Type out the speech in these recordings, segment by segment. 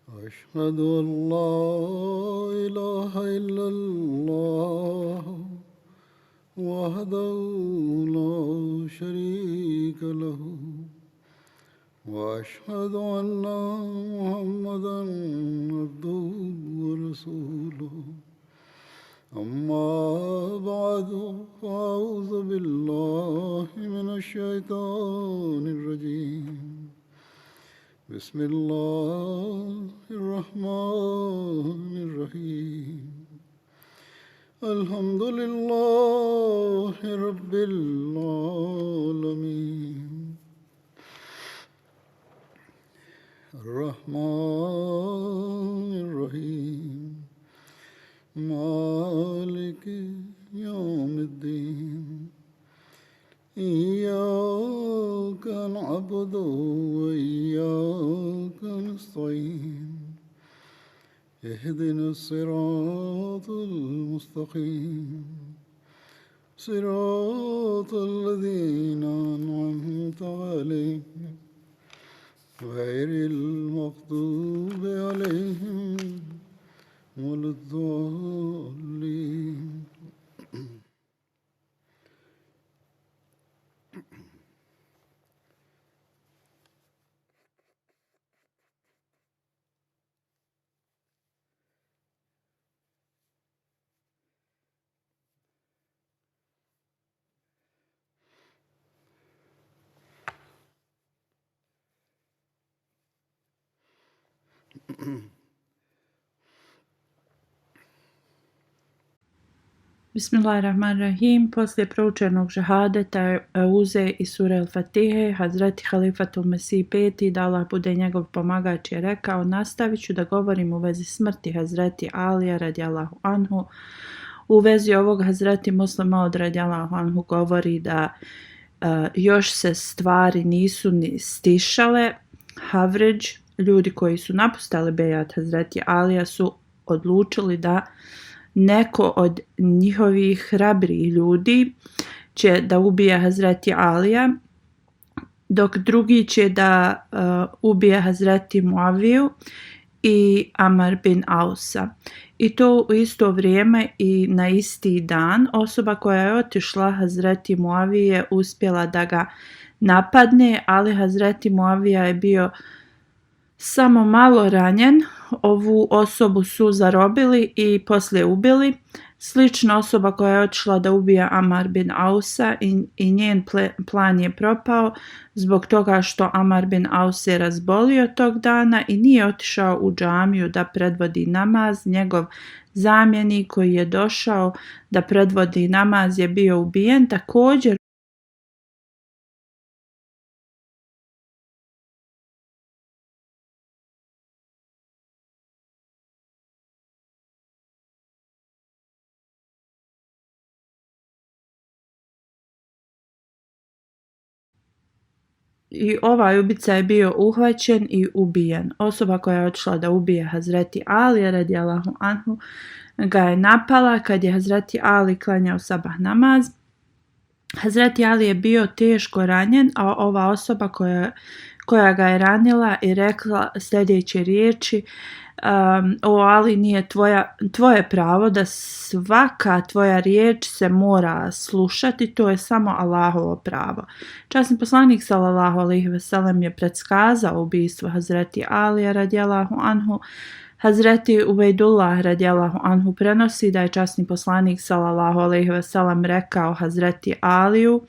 أشهد أن لا إله إلا الله وحده لا شريك له وأشهد أن محمدا عبده ورسوله أما بعد فأعوذ بالله من الشيطان الرجيم بسم الله الرحمن الرحيم الحمد لله رب العالمين الرحمن الرحيم مالك يوم الدين إياك نعبد وإياك نستعين اهدنا الصراط المستقيم صراط الذين أنعمت عليهم غير المغضوب عليهم ولا الضالين. Bismillahirrahmanirrahim. Poslije proučenog šehadeta, Euze i sure Al-Fatihe, Hazreti Halifatul Mesih peti, da Allah bude njegov pomagač, je rekao: nastavit ću da govorim u vezi smrti Hazreti Alija radijallahu anhu. U vezi ovog Hazreti Muslima Maud radijallahu anhu govori da još se stvari nisu ni stišale. Havridž, ljudi koji su napustali bejat Hazreti Alija, su odlučili da neko od njihovih hrabrih ljudi će da ubije Hazreti Alija, dok drugi će da ubije Hazreti Muaviju i Amar bin Ausa. I to u isto vrijeme i na isti dan osoba koja je otišla Hazreti Muavije uspjela da ga napadne, ali Hazreti Muavija je bio samo malo ranjen. Ovu osobu su zarobili i poslije ubili. Slična osoba koja je otišla da ubije Amar bin Ausa i njen plan je propao zbog toga što Amar bin Aus se razbolio tog dana i nije otišao u džamiju da predvodi namaz. Njegov zamjenik koji je došao da predvodi namaz je bio ubijen. Također i ovaj ubica je bio uhvaćen i ubijen. Osoba koja je otišla da ubije Hazreti Ali radijallahu anhu ga je napala kad je Hazreti Ali klanjao sabah namaz. Hazreti Ali je bio teško ranjen, a ova osoba koja ga je ranila i rekla sljedeće riječi: o Ali, nije tvoje pravo da svaka tvoja riječ se mora slušati, to je samo Allahovo pravo. Časni poslanik sallallahu alejhi ve sellem je predskazao ubistvo Hazreti Alija radijallahu anhu. Hazreti Ubejdullah radijallahu anhu prenosi da je časni poslanik sallallahu alejhi ve sellem rekao Hazreti Aliju: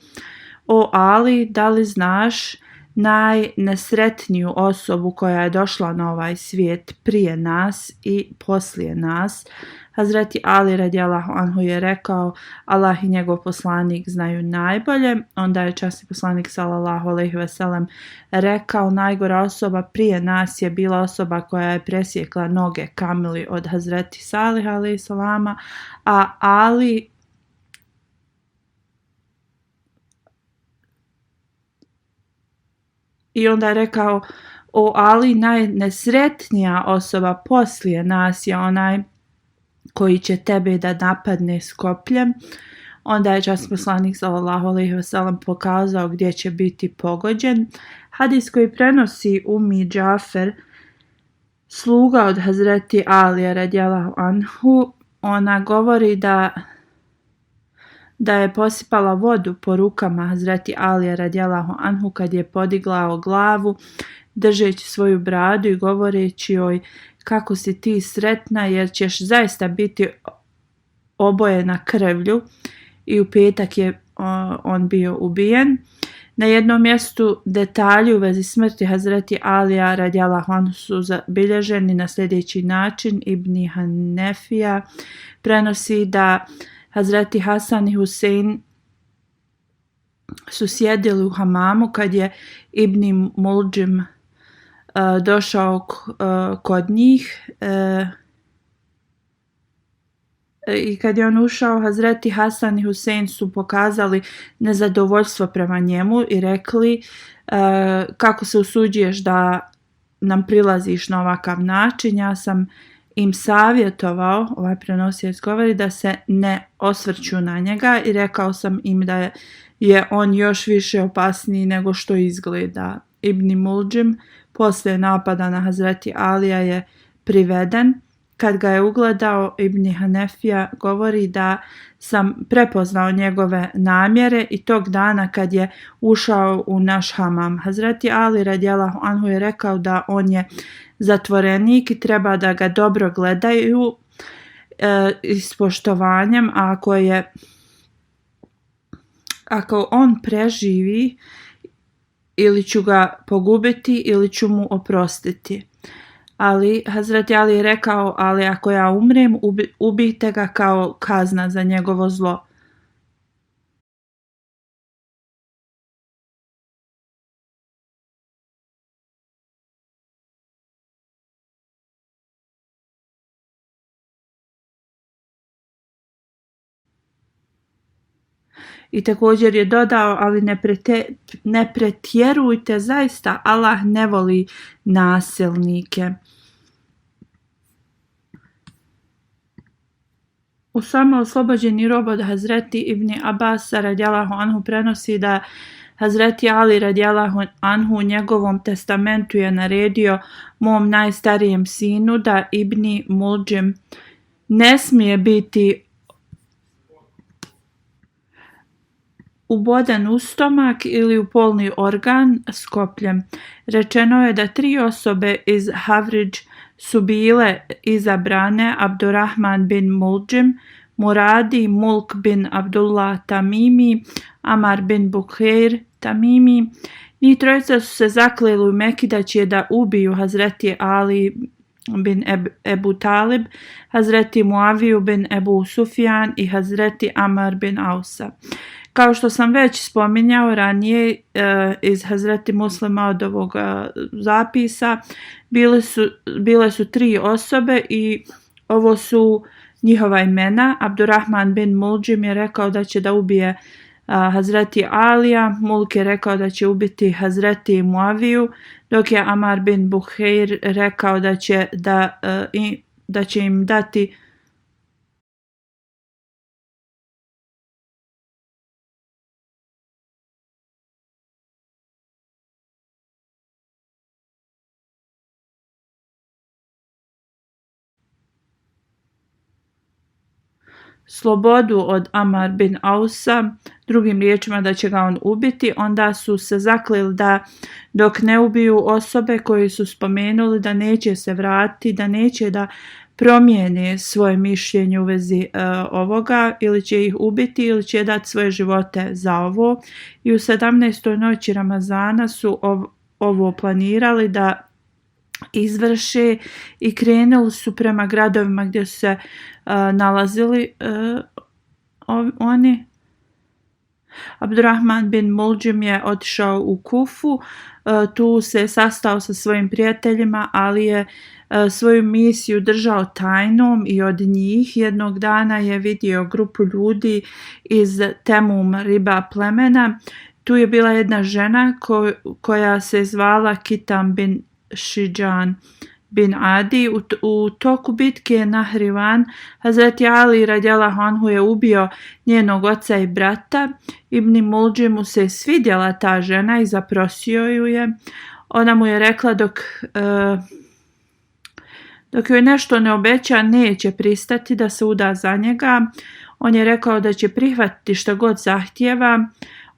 o Ali, da li znaš najnesretniju osobu koja je došla na ovaj svijet prije nas i poslije nas? Hazreti Ali radijallahu anhu je rekao: Allah i njegov poslanik znaju najbolje. Onda je časni poslanik sallallahu alejhi ve sellem rekao: najgora osoba prije nas je bila osoba koja je presjekla noge kamili od Hazreti Salih alejhi salama, a Ali i onda je rekao: o Ali, najnesretnija osoba poslije nas je onaj koji će tebe da napadne s kopljem. Onda je časni poslanik sallallahu alejhi ve sellem pokazao gdje će biti pogođen. Hadis koji prenosi Ummi Džafer sluga od Hazreti Alija radijallahu anhu, ona govori da je posipala vodu po rukama Hazreti Alija radijallahu anhu kad je podiglao glavu držeći svoju bradu i govoreći joj kako si ti sretna jer ćeš zaista biti obojena krvlju, i u petak je on bio ubijen. Na jednom mjestu detalji u vezi smrti Hazreti Alija radijallahu anhu su zabilježeni na sljedeći način. Ibn Hanefija prenosi da Hazreti Hasan i Husein su sjedili u hamamu kad je Ibn Muldžim došao kod njih, i kad je on ušao, Hazreti Hasan i Husein su pokazali nezadovoljstvo prema njemu i rekli kako se usuđuješ da nam prilaziš na ovakav način. Ja sam im savjetovao, ovaj prenosilac govori, da se ne osvrću na njega i rekao sam im da je on još više opasniji nego što izgleda. Ibn Muldžim poslije napada na Hazreti Alija je priveden. Kad ga je ugledao, Ibn Hanefija govori da sam prepoznao njegove namjere i tog dana kad je ušao u naš hamam. Hazreti Ali radijallahu anhu je rekao da on je zatvorenik i treba da ga dobro gledaju s poštovanjem, a ako on preživi, ili ću ga pogubiti ili ću mu oprostiti. Ali Hazreti Ali je rekao, ali ako ja umrem, ubijte ga kao kazna za njegovo zlo. I također je dodao, ali ne pretjerujte, zaista Allah ne voli nasilnike. U samo oslobođeni rob od Hazreti Ibn Abbas radijallahu anhu prenosi da Hazreti Ali radijallahu anhu u njegovom testamentu je naredio mom najstarijem sinu da Ibn Muldžim ne smije biti uboden u stomak ili u polni organ s kopljem. Rečeno je da 3 osobe iz Havridž su bile izabrane: Abdurrahman bin Muldžim, Muradi Mulk bin Abdullah Tamimi, Amar bin Bukhair Tamimi. Njih trojica su se zakleli u Meki da će da ubiju Hazreti Ali bin Ebu Talib, Hazreti Muaviju bin Ebu Sufjan i Hazreti Amar bin Ausa. Kao što sam već spominjao ranije iz Hazreti Muslima od ovog zapisa, bile su 3 osobe i ovo su njihova imena. Abdurrahman bin Muldžim je rekao da će da ubije Hazreti Alija, Mulk je rekao da će ubiti Hazreti Muaviju, dok je Amar bin Bukhair rekao da će im dati slobodu od Amar bin Ausa, drugim riječima da će ga on ubiti. Onda su se zakleli da dok ne ubiju osobe koje su spomenuli da neće se vratiti, da neće da promijene svoje mišljenje u vezi ovoga, ili će ih ubiti ili će dati svoje živote za ovo. I u 17. noći Ramazana su ovo planirali da izvrše i krenuli su prema gradovima gdje su se nalazili oni. Abdurrahman bin Muldžim je otišao u Kufu, tu se sastao sa svojim prijateljima, ali je svoju misiju držao tajnom i od njih. Jednog dana je vidio grupu ljudi iz Temum Riba plemena. Tu je bila jedna žena koja se zvala Kitam bin Šiđan bin Adi. U toku bitke na Hrivan Hazreti Ali radijallahu anhu je ubio njenog oca i brata. Ibn Muldžimu se svidjela ta žena i zaprosio ju je. Ona mu je rekla Dok joj nešto ne obeća, neće pristati da se uda za njega. On je rekao da će prihvatiti što god zahtijeva.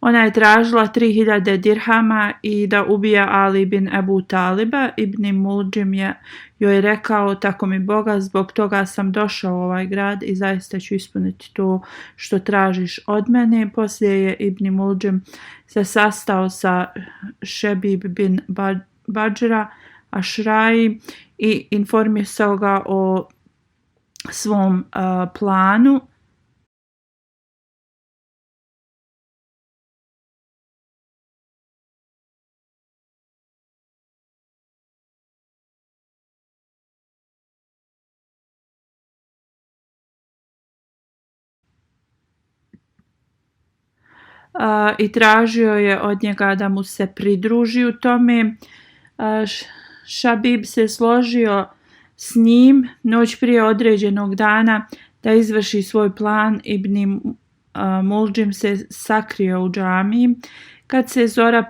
Ona je tražila 3000 dirhama i da ubija Ali bin Ebu Taliba. Ibn Muldžim je joj rekao, tako mi Boga, zbog toga sam došao u ovaj grad i zaista ću ispuniti to što tražiš od mene. Poslije je Ibn Muldžim se sastao sa Šebib bin Badžra Ašraji i informisao ga o svom planu. I tražio je od njega da mu se pridruži u tome. Šabib se složio s njim noć prije određenog dana da izvrši svoj plan. Ibn Muldžim se sakrio u džamiji. Kad se zora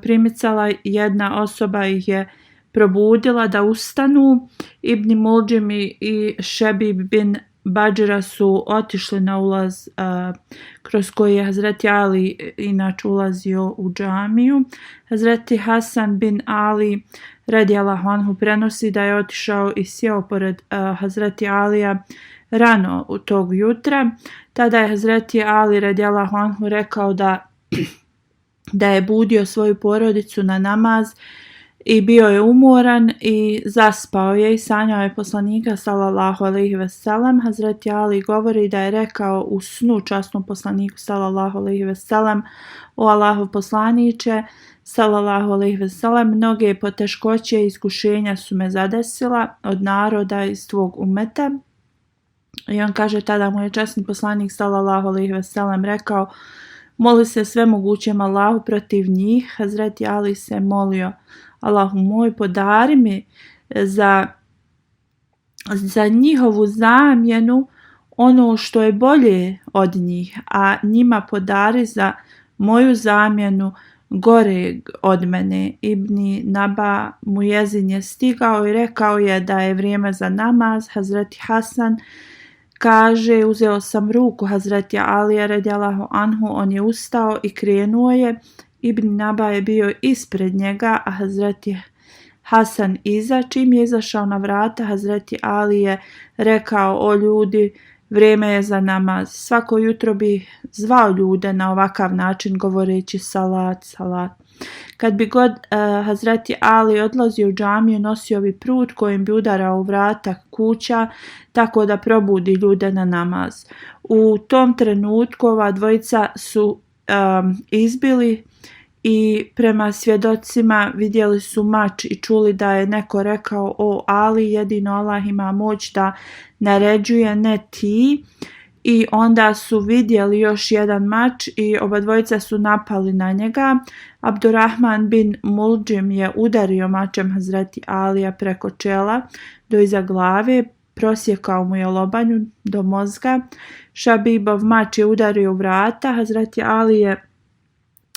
primicala, jedna osoba ih je probudila da ustanu. Ibn Muldžim i Šebib bin Badžra su otišli na ulaz kroz koji je Hazreti Ali inače ulazio u džamiju. Hazreti Hasan bin Ali radijallahu anhu prenosi da je otišao i sjeo pored Hazreti Alija rano u tog jutra. Tada je Hazreti Ali radijallahu anhu rekao da je budio svoju porodicu na namaz i bio je umoran i zaspao je i sanjao je poslanika sallallahu alejhi ve sellem. Hazreti Ali govori da je rekao u snu časnom poslaniku sallallahu alejhi ve sellem: o Allahov poslaniče sallallahu alejhi ve sellem, mnoge poteškoće i iskušenja su me zadesila od naroda iz tvog umeta. I on kaže, tada mu je časni poslanik sallallahu alejhi ve sellem rekao: moli se svemogućem Allahu protiv njih. Hazreti Ali se molio: Allahu moj, podari mi za njihovu zamjenu ono što je bolje od njih, a njima podari za moju zamjenu gore od mene. Ibn Naba Mujezin je stigao i rekao je da je vrijeme za namaz. Hazreti Hasan kaže, uzeo sam ruku Hazreti Alija radijallahu anhu, on je ustao i krenuo je. Ibn Naba je bio ispred njega, a Hazreti Hasan iza. Čim je izašao na vrata, Hazreti Ali je rekao: o ljudi, vrijeme je za namaz. Svako jutro bi zvao ljude na ovakav način govoreći salat, salat. Kad bi god Hazreti Ali odlazio u džamiju, nosio bi prut kojim bi udarao u vrata kuća tako da probudi ljude na namaz. U tom trenutku ova dvojica su izbili i prema svjedocima vidjeli su mač i čuli da je neko rekao: o Ali, jedino Allah ima moć da naređuje, ne ti. I onda su vidjeli još jedan mač i oba dvojica su napali na njega. Abdurrahman bin Muldžim je udario mačem Hazreti Alija preko čela do iza glave, prosjekao mu je lobanju do mozga. Šabibov mač je udario u vrata. Hazreti Ali je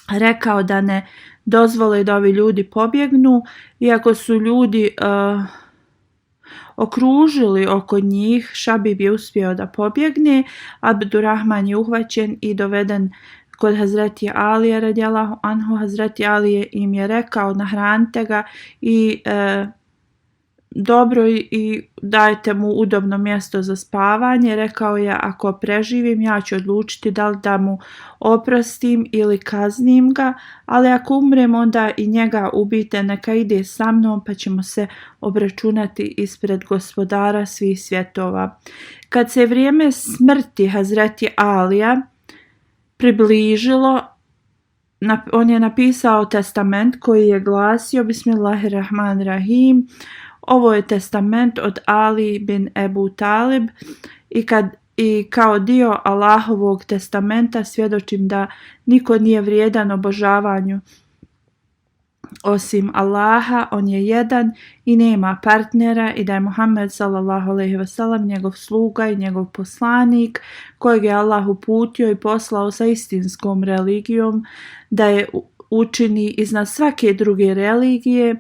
rekao da ne dozvole da ovi ljudi pobjegnu. Iako su ljudi okružili oko njih, Šabib je uspio da pobjegne. Abdurrahman je uhvaćen i doveden kod Hazreti Alija radijallahu anhu. Hazreti Ali im je rekao: nahranite ga i dobro i dajte mu udobno mjesto za spavanje. Rekao je: ako preživim, ja ću odlučiti da li da mu oprostim ili kaznim ga, ali ako umrem, onda i njega ubijte, neka ide sa mnom pa ćemo se obračunati ispred gospodara svih svjetova. Kad se vrijeme smrti Hazreti Alija približilo, on je napisao testament koji je glasio: Bismillahirrahmanirrahim. Ovo je testament od Ali bin Ebu Talib i kao dio Allahovog testamenta svjedočim da niko nije vrijedan obožavanju osim Allaha, on je jedan i nema partnera, i da je Muhammed sallallahu alejhi ve sellem njegov sluga i njegov poslanik kojeg je Allah uputio i poslao sa istinskom religijom da je učini iznad svake druge religije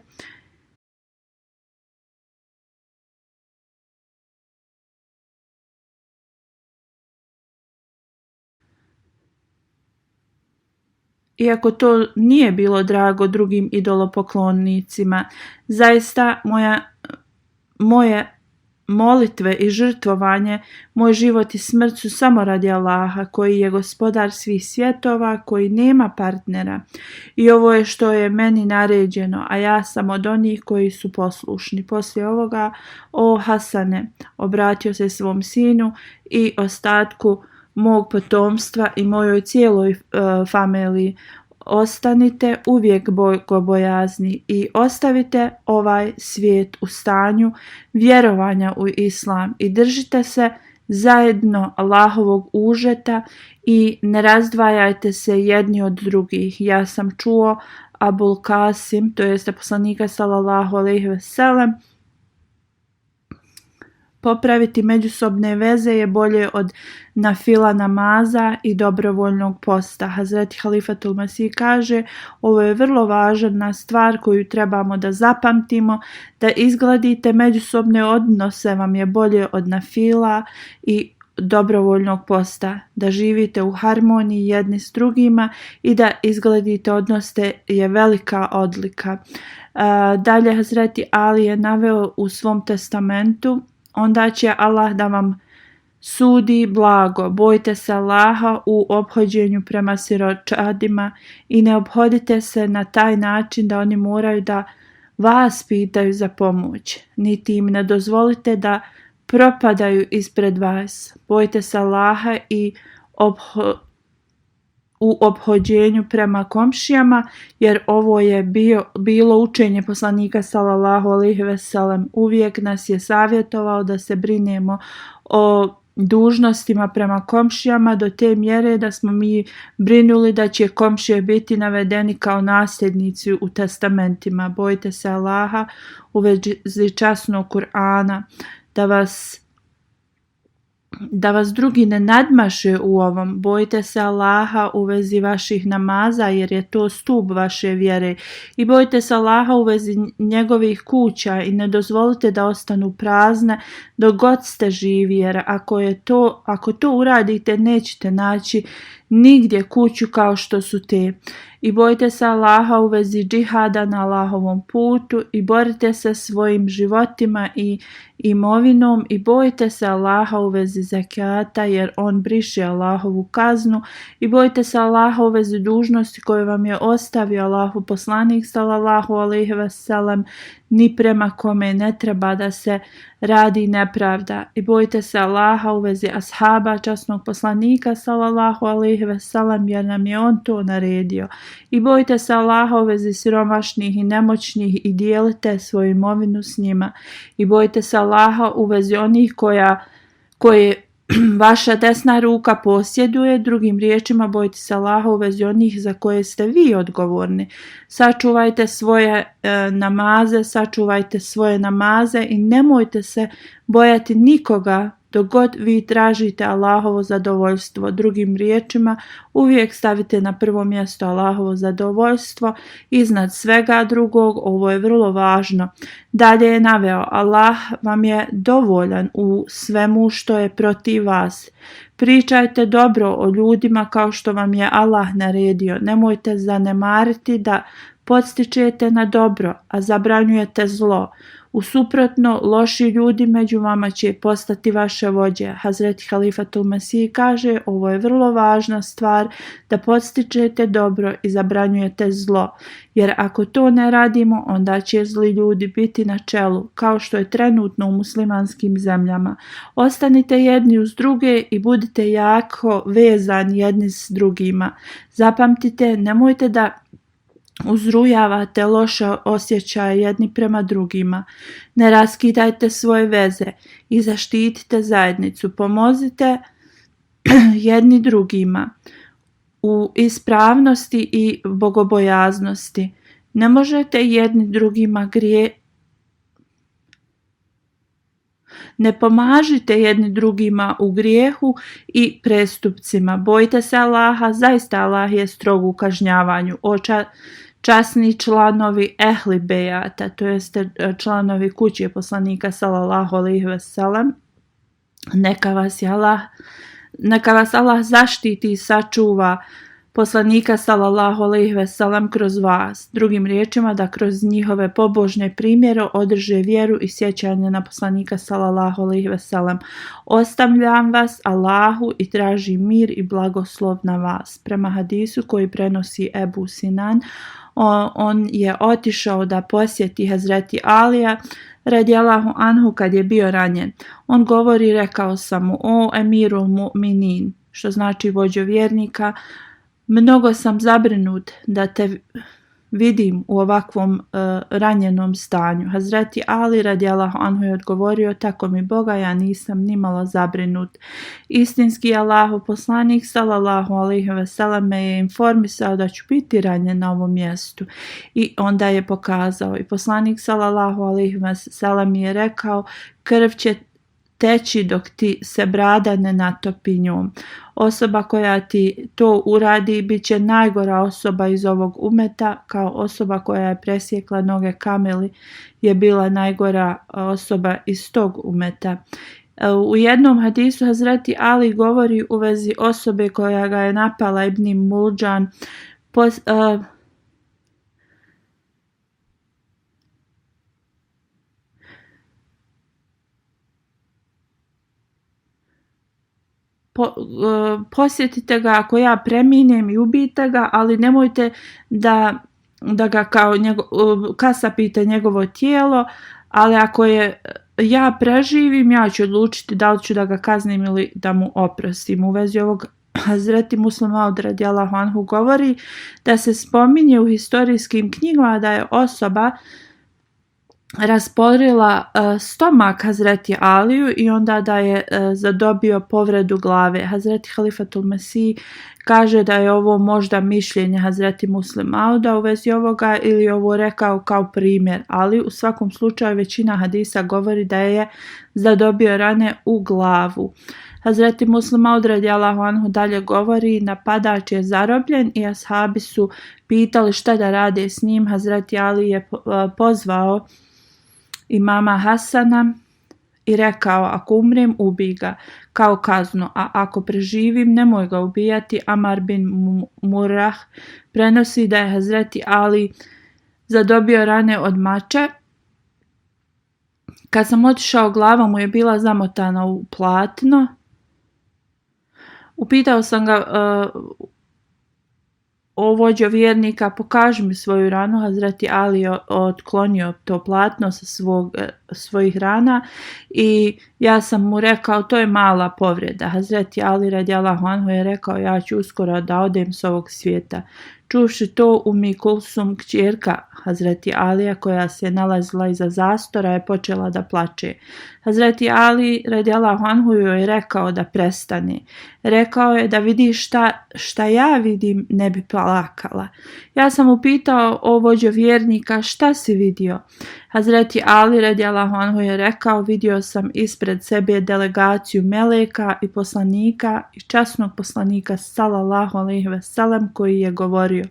iako to nije bilo drago drugim idolopoklonicima. Zaista moje molitve i žrtvovanje, moj život i smrt su samo radi Allaha, koji je gospodar svih svjetova, koji nema partnera. I ovo je što je meni naređeno, a ja sam od onih koji su poslušni. Poslije ovoga, o Hasane, obratio se svom sinu i ostatku mog potomstva i mojoj cijeloj familiji: ostanite uvijek bogobojazni i ostavite ovaj svijet u stanju vjerovanja u Islam i držite se zajedno Allahovog užeta i ne razdvajajte se jedni od drugih. Ja sam čuo Abul Kasim, to jest poslanika sallallahu alejhi ve sellem, popraviti međusobne veze je bolje od nafila namaza i dobrovoljnog posta. Hazreti Halifatul Mesih kaže: ovo je vrlo važna stvar koju trebamo da zapamtimo, da izgladite međusobne odnose vam je bolje od nafila i dobrovoljnog posta, da živite u harmoniji jedni s drugima i da izgladite odnose je velika odlika. Dalje Hazreti Ali je naveo u svom testamentu: onda će Allah da vam sudi blago. Bojte se Allaha u ophođenju prema siročadima i ne ophodite se na taj način da oni moraju da vas pitaju za pomoć. Niti im ne dozvolite da propadaju ispred vas. Bojte se Allaha i u ophođenju prema komšijama, jer ovo je bilo učenje poslanika sallallahu alejhi ve sellem. Uvijek nas je savjetovao da se brinemo o dužnostima prema komšijama do te mjere da smo mi brinuli da će komšije biti navedeni kao nasljednici u testamentima. Bojte se Allaha u vezi časnog Kur'ana, da vas drugi ne nadmaše u ovom. Bojte se Allaha u vezi vaših namaza, jer je to stup vaše vjere. I bojte se Allaha u vezi njegovih kuća i ne dozvolite da ostanu prazne dok god ste živi, jer ako to uradite nećete naći nigdje kuću kao što su te. I bojte se Allaha u vezi džihada na Allahovom putu i borite se svojim životima i imovinom i bojte se Allaha u vezi zekata, jer on briše Allahovu kaznu. I bojte se Allaha u vezi dužnosti koju vam je ostavio Allahov poslanik sallallahu alejhi ve sellem, ni prema kome ne treba da se radi nepravda. I bojte se Allaha u vezi ashaba časnog poslanika sallallahu alejhi ve sellem, jer nam je on to naredio. I bojte se Allaha u vezi siromašnih i nemoćnih i dijelite svoju imovinu s njima. I bojte se Allaha u vezi onih koje vaša desna ruka posjeduje. Drugim riječima, bojte se Allaha u vezi onih za koje ste vi odgovorni. Sačuvajte svoje namaze i nemojte se bojati nikoga dok god vi tražite Allahovo zadovoljstvo. Drugim riječima, uvijek stavite na prvo mjesto Allahovo zadovoljstvo iznad svega drugog. Ovo je vrlo važno. Dalje je naveo: Allah vam je dovoljan u svemu što je protiv vas. Pričajte dobro o ljudima kao što vam je Allah naredio. Nemojte zanemariti da podstičete na dobro, a zabranjujete zlo. U suprotno, loši ljudi među vama će postati vaše vođe. Hazreti Halifatul Mesih kaže: ovo je vrlo važna stvar, da podstičete dobro i zabranjujete zlo. Jer ako to ne radimo, onda će zli ljudi biti na čelu, kao što je trenutno u muslimanskim zemljama. Ostanite jedni uz druge i budite jako vezani jedni s drugima. Zapamtite, nemojte da uzrujavate loše osjećaje jedni prema drugima. Ne raskidajte svoje veze i zaštitite zajednicu. Pomozite jedni drugima u ispravnosti i bogobojaznosti. Ne možete jedni drugima Ne pomažite jedni drugima u grijehu i prestupcima. Bojte se Allaha, zaista Allah je strog u kažnjavanju. Časni članovi ehli bejata, to jeste članovi kuće poslanika sallallahu alejhi ve sellem, neka vas Allah zaštiti i sačuva poslanika sallallahu alejhi ve sellem kroz vas. Drugim riječima, da kroz njihove pobožne primjere održe vjeru i sjećanje na poslanika sallallahu alejhi ve sellem. Ostavljam vas Allahu i tražim mir i blagoslov na vas. Prema hadisu koji prenosi Ebu Sinan, on je otišao da posjeti Hazreti Alija radijallahu anhu kad je bio ranjen. On govori, rekao sam mu: o emirul mu'minin, što znači vođo vjernika, mnogo sam zabrinut da te vidim u ovakvom ranjenom stanju. Hazreti Ali radijallahu anhu je odgovorio: tako mi Boga, ja nisam nimalo zabrinut. Istinski Allahov poslanik sallallahu alejhi ve sellem me je informisao da ću biti ranjen na ovom mjestu. I onda je pokazao. I poslanik sallallahu alejhi ve sellem je rekao: krv će teći dok ti se brada ne natopi njom. Osoba koja ti to uradi bit će najgora osoba iz ovog umeta, kao osoba koja je presjekla noge kameli je bila najgora osoba iz tog umeta. U jednom hadisu Hazreti Ali govori u vezi osobe koja ga je napala, Ibn Muljan, posjetite ga ako ja preminem i ubijte ga, ali nemojte da ga kao kasapite njegovo tijelo, ali ako je ja preživim, ja ću odlučiti da li ću da ga kaznim ili da mu oprostim. U vezi ovog Hazreti Muslim Maud radijallahu anhu govori da se spominje u historijskim knjigama da je osoba rasporila stomak Hazreti Aliju i onda da je zadobio povredu glave. Hazreti Halifatul Mesih kaže da je ovo možda mišljenje Hazreti Muslim Mauda u vezi ovoga ili ovo rekao kao primjer, ali u svakom slučaju većina hadisa govori da je zadobio rane u glavu. Hazreti Muslim Maud radijallahu anhu dalje govori: napadač je zarobljen i ashabi su pitali šta da rade s njim. Hazreti Ali je pozvao imama Hasana i rekao: ako umrem, ubij ga kao kaznu, a ako preživim, nemoj ga ubijati. Amar bin Murrah prenosi da je Hazreti Ali zadobio rane od mače. Kad sam otišao, glava mu je bila zamotana u platno. Upitao sam ga: o vođo vjernika, pokaži mi svoju ranu. Hazreti Ali je otklonio to platno sa svojih rana i ja sam mu rekao: to je mala povreda. Hazreti Ali radijallahu anhu je rekao: ja ću uskoro da odem s ovog svijeta. Čuvši to, Kulsum, kćerka Hazreti Alija, koja se nalazila iza zastora, je počela da plače. Hazreti Ali radijallahu anhu joj je rekao da prestane. Rekao je: da vidiš šta ja vidim, ne bi plakala. Ja sam upitao: o vođo vjernika, šta si vidio? Hazreti Ali radijallahu anhu je rekao: vidio sam ispred sebe delegaciju meleka i poslanika i časnog poslanika sallallahu alejhi ve sellem, koji je govorio: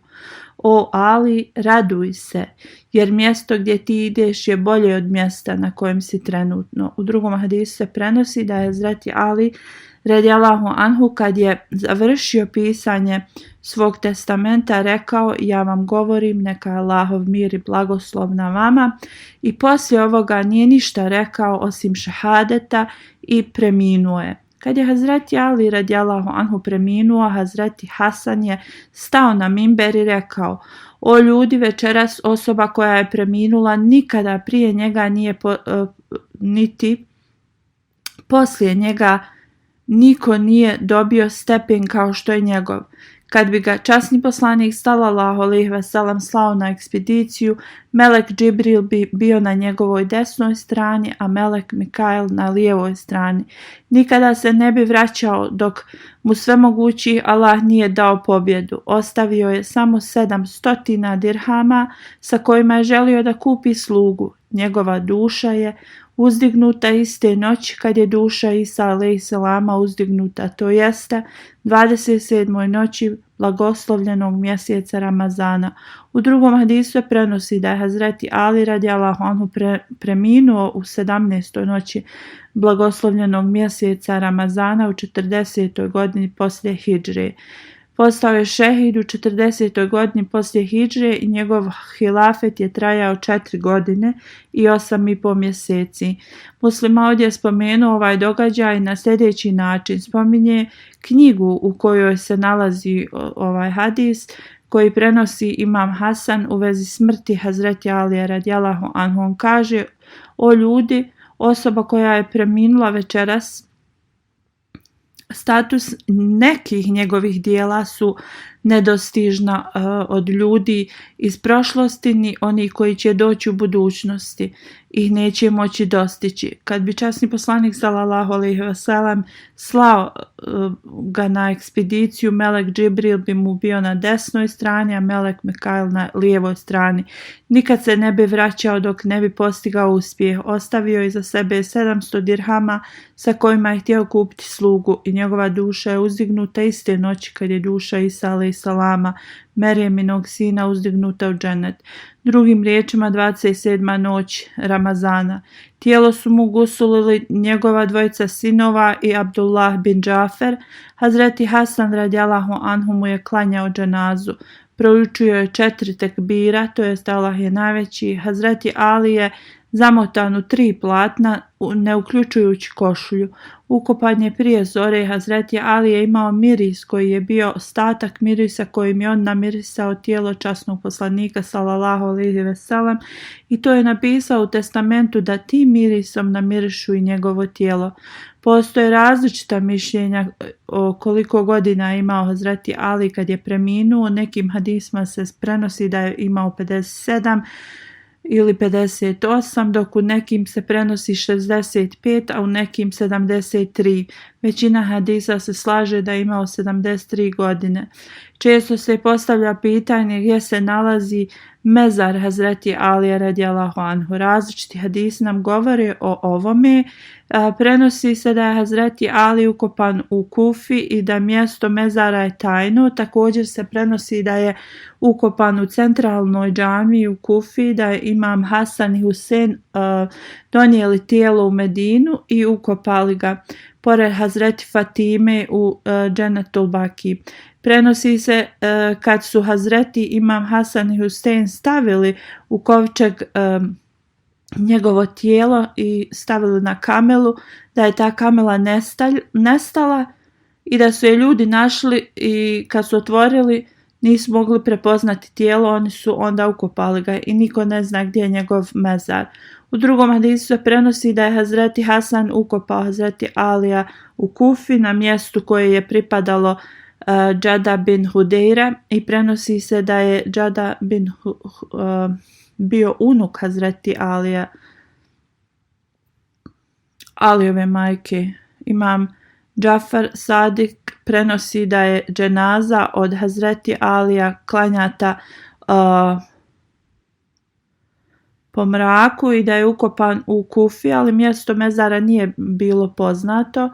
o Ali, raduj se, jer mjesto gdje ti ideš je bolje od mjesta na kojem si trenutno. U drugom hadisu se prenosi da je Hazreti Ali radijallahu anhu kad je završio pisanje svog testamenta rekao: ja vam govorim, neka je Allahov mir i blagoslov na vama. I poslije ovoga nije ništa rekao osim šahadeta i preminuo je. Kad je Hazreti Ali radijallahu anhu preminuo, Hazreti Hasan je stao na mimber i rekao: o ljudi, večeras osoba koja je preminula nikada prije njega nije niti poslije njega niko nije dobio stepen kao što je njegov. Kad bi ga časni poslanik sallallahu alejhi ve sellem slao na ekspediciju, melek Džibril bi bio na njegovoj desnoj strani, a melek Mikail na lijevoj strani. Nikada se ne bi vraćao dok mu svemogući Allah nije dao pobjedu. Ostavio je samo 700 dirhama sa kojima je želio da kupi slugu. Njegova duša je uzdignuta iste noći kad je duša Isa alejselama uzdignuta, to jeste 27. noći blagoslovljenog mjeseca Ramazana. U drugom hadisu se prenosi da je Hazreti Ali radijallahu anhu preminuo u 17. noći blagoslovljenog mjeseca Ramazana u 40. godini poslije hidžre. Postao je šehid u 40. godini poslije hidže i njegov hilafet je trajao 4 godine i 8,5 mjeseci. Muslim ovdje je spomenuo ovaj događaj na sljedeći način. Spominje knjigu u kojoj se nalazi ovaj hadis koji prenosi imam Hasan u vezi smrti Hazreti Alije radijallahu anhu. On kaže: o ljudi, osoba koja je preminula večeras, status nekih njegovih dijela su nedostižna od ljudi iz prošlosti, ni oni koji će doći u budućnosti ih neće moći dostići. Kad bi časni poslanik sallallahu alejhi ve sellem slao ga na ekspediciju, melek Džibril bi mu bio na desnoj strani, a melek Mikail na lijevoj strani. Nikad se ne bi vraćao dok ne bi postigao uspjeh. Ostavio je iza sebe 700 dirhama sa kojima je htio kupiti slugu i njegova duša je uzdignuta iste noći kad je duša Isa alejhi salama, Merijeminog sina, uzdignuta u džennet. Drugim riječima, 27. noć Ramazana. Tijelo su mu gusulili njegova dvojica sinova i Abdullah bin Džafer. Hazreti Hasan radijallahu anhu mu je klanjao dženazu. Proučio je 4 tekbira, to jest Allah je najveći. Hazreti Ali je zamotan u 3 platna, ne uključujući košulju. Ukopan je prije zore. Hazreti Ali je imao miris koji je bio ostatak mirisa kojim je on namirisao tijelo časnog poslanika sallallahu alejhi ve sellem i to je napisao u testamentu da tim mirisom namirišu i njegovo tijelo. Postoje različita mišljenja o koliko godina je imao Hazreti Ali kad je preminuo. Nekim hadisma se prenosi da je imao 57 ili 58, dok u nekim se prenosi 65, a u nekim 73. Većina hadisa se slaže da je imao 73 godine. Često se postavlja pitanje gdje se nalazi mezar Hazreti Alije radijallahu anhu. Različiti hadisi nam govore o ovome. Prenosi se da je Hazreti Ali ukopan u Kufi i da mjesto mezara je tajno. Također se prenosi da je ukopan u centralnoj džamiji u Kufi, da je imam Hasan i Husein donijeli tijelo u Medinu i ukopali ga pored Hazreti Fatime u Džennetul Baki. Prenosi se kad su Hazreti imam Hasan i Husein stavili u kovčeg njegovo tijelo i stavili na kamelu, da je ta kamela nestala i da su je ljudi našli i kad su otvorili nisu mogli prepoznati tijelo, oni su onda ukopali ga i niko ne zna gdje je njegov mezar. U drugom hadisu se prenosi da je Hazreti Hasan ukopao Hazreti Alija u Kufi na mjestu koje je pripadalo Džada bin Hudejra i prenosi se da je Džada bin bio unuk Hazreti Alijove majke. Imam Džafar Sadik prenosi da je dženaza od Hazreti Alija klanjata po mraku i da je ukopan u Kufi, ali mjesto mezara nije bilo poznato,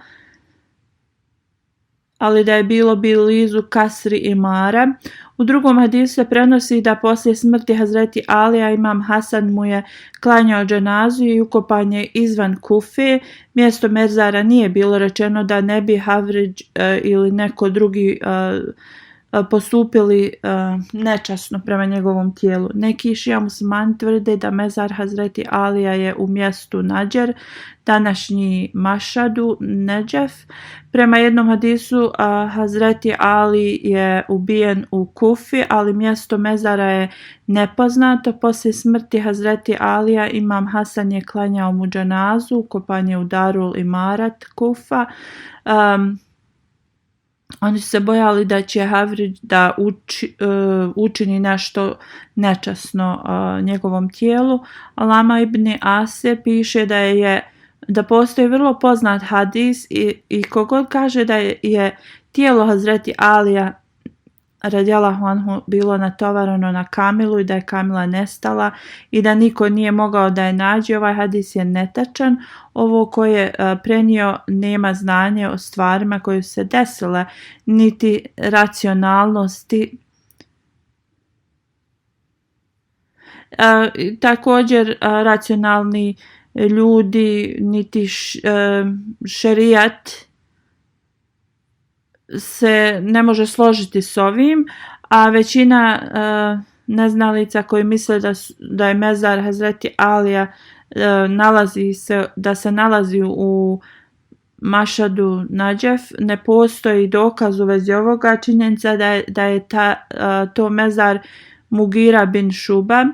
ali da je bilo blizu Kasri Imara. U drugom hadisu se prenosi da poslije smrti Hazreti Alija imam Hasan mu je klanjao dženazu i ukopan je izvan Kufe. Mjesto mezara nije bilo, rečeno da ne bi Havridž ili neko drugi postupili nečasno prema njegovom tijelu. Neki šija muslimani tvrde da mezar Hazreti Alija je u mjestu Nadžer, današnji Mašadu, Nedžef. Prema jednom hadisu Hazreti Ali je ubijen u Kufi, ali mjesto mezara je nepoznato. Poslije smrti Hazreti Alija imam Hasan je klanjao mu dženazu, ukopan je u Darul Imarat, Kufa. Oni su se bojali da će Havridž da učini nešto nečasno njegovom tijelu. Alama ibn Asir piše da postoji vrlo poznat hadis i kogod kaže da je tijelo Hazreti Alija radijallahu anhu bilo natovareno na kamilu i da je kamila nestala i da niko nije mogao da je nađe, ovaj hadis je netačan. Ovo koje je prenio nema znanje o stvarima koje su se desile, niti racionalnosti. Također racionalni ljudi, niti šerijat se ne može složiti s ovim, a većina neznalica koji misle da je mezar Hazreti Alija da se nalazi u Mašadu Nadžef, ne postoji dokaz u vezi ovoga. Činjenica da je to mezar Mugira bin Šuba.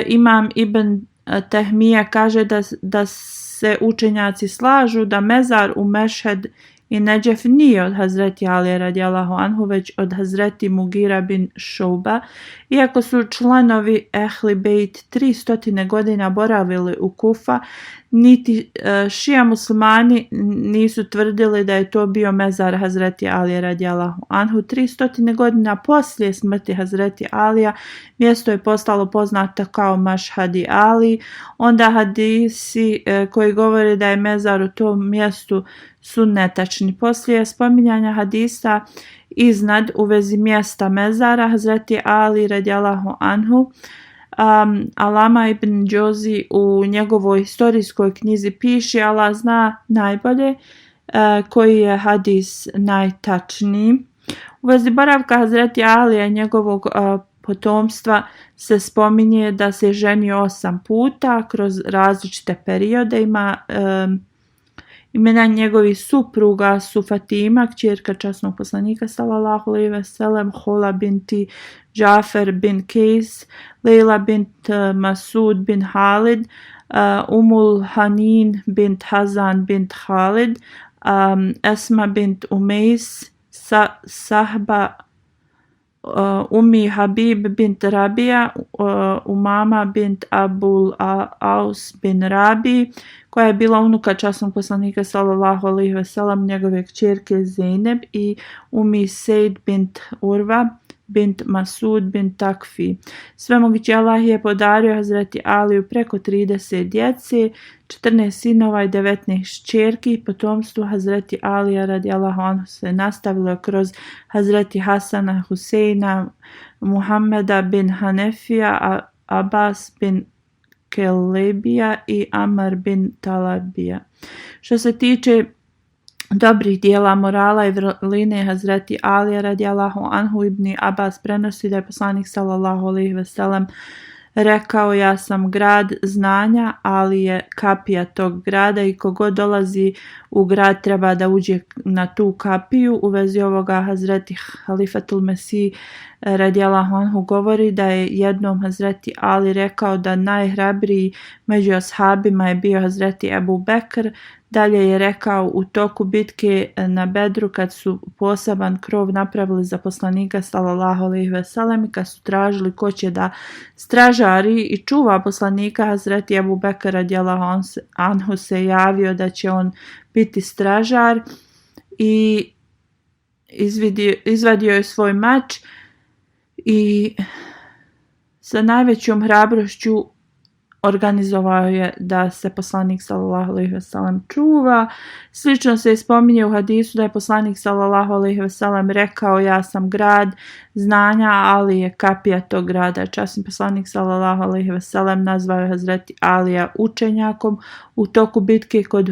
Imam Ibn Tehmija kaže da se učenjaci slažu da mezar u Mešhed i Nedžef nije od Hazreti Alije radijallahu anhu, već od Hazreti Mugira bin Šuba. Iako su članovi Ehli Bejt 300 godina boravili u Kufa, niti šija muslimani nisu tvrdili da je to bio mezar Hazreti Alije radijallahu anhu. 300 godina poslije smrti Hazreti Alija mjesto je postalo poznato kao Mašhadi Ali. Onda hadisi koji govore da je mezar u tom mjestu su netačni. Poslije spominjanja hadisa iznad u vezi mjesta mezara Hazreti Ali radijallahu anhu, Alama ibn Džozi u njegovoj historijskoj knjizi piše: Allah zna najbolje koji je hadis najtačniji. U vezi boravka Hazreti Alija i njegovog potomstva se spominje da se ženio 8 puta kroz različite periode. Imena njegovih supruga su Fatima, kćerka časnog poslanika sallallahu alejhi ve sellem, Hola binti Džafer bin Kejs, Leila bint Masud bin Halid, Umul Hanin bint Hazan bint Halid, Esma bint Umejs, Sahba Umi Habib bint Rabija, Umama bint Abul Aus bin Rabi, koja je bila unuka časnog poslanika sallallahu alejhi ve sellem, njegove kćerke Zeynep, i Umi Sejd bint Urva bint Masud bint Takfi. Svemogući Allah je podario Hazreti Aliju preko 30 djece, 14 sinova i 19 kćerki. Potomstvo Hazreti Alija radijallahu anhu se nastavilo kroz Hazreti Hasana, Huseina, Muhammeda bin Hanefija, Abbas bin Kelebija i Amar bin Talabija. Što se tiče dobrih dijela morala i vrline Hazreti Alija radijallahu anhu, Ibn Abbas prenosi da je poslanik sallallahu alejhi ve sellem rekao: ja sam grad znanja, ali je kapija tog grada i kogod dolazi u grad treba da uđe na tu kapiju. U vezi ovoga Hazreti Halifatul Mesih radijallahu anhu govori da je jednom Hazreti Ali rekao da najhrabriji među ashabima je bio Hazreti Ebu Bekr. Dalje je rekao: u toku bitke na Bedru, kad su poseban krov napravili za poslanika sallallahu alejhi ve sellem i kad su tražili ko će da stražari i čuva poslanika, Hazreti Ebu Bekr radijallahu anhu se javio da će on biti stražar i izvadio je svoj mač i sa najvećom hrabrošću organizovao je da se poslanik sallallahu alejhi ve sellem čuva. Slično se spominje u hadisu da je poslanik sallallahu alejhi ve sellem rekao: ja sam grad znanja, ali je kapija tog grada. Časni poslanik sallallahu alejhi ve sellem nazvao je Hazreti Alija učenjakom. U toku bitke kod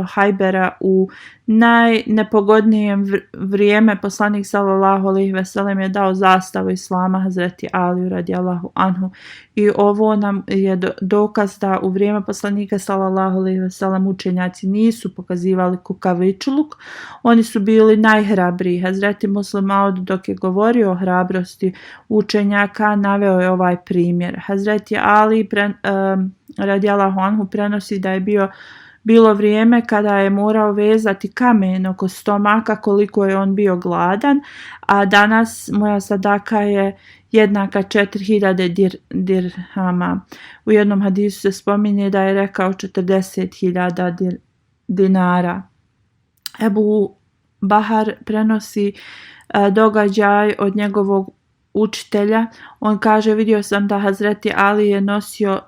Hajbera u najnepogodnijem vrijeme poslanik sallallahu alejhi ve sellem je dao zastavu islama Hazreti Aliju radijallahu anhu. I ovo nam je dokaz da u vrijeme poslanika sallallahu alejhi ve sellem učenjaci nisu pokazivali kukavičluk, oni su bili najhrabriji. Hazreti Muslim Maud, dok je govorio o hrabrosti učenjaka, naveo je ovaj primjer. Hazreti Ali radijallahu anhu prenosi da je bilo vrijeme kada je morao vezati kamen oko stomaka koliko je on bio gladan, a danas moja sadaka je jednaka 4000 dirhama. U jednom hadisu se spominje da je rekao 40.000 dinara. Ebu Bahar prenosi događaj od njegovog učitelja. On kaže: vidio sam da Hazreti Ali je nosio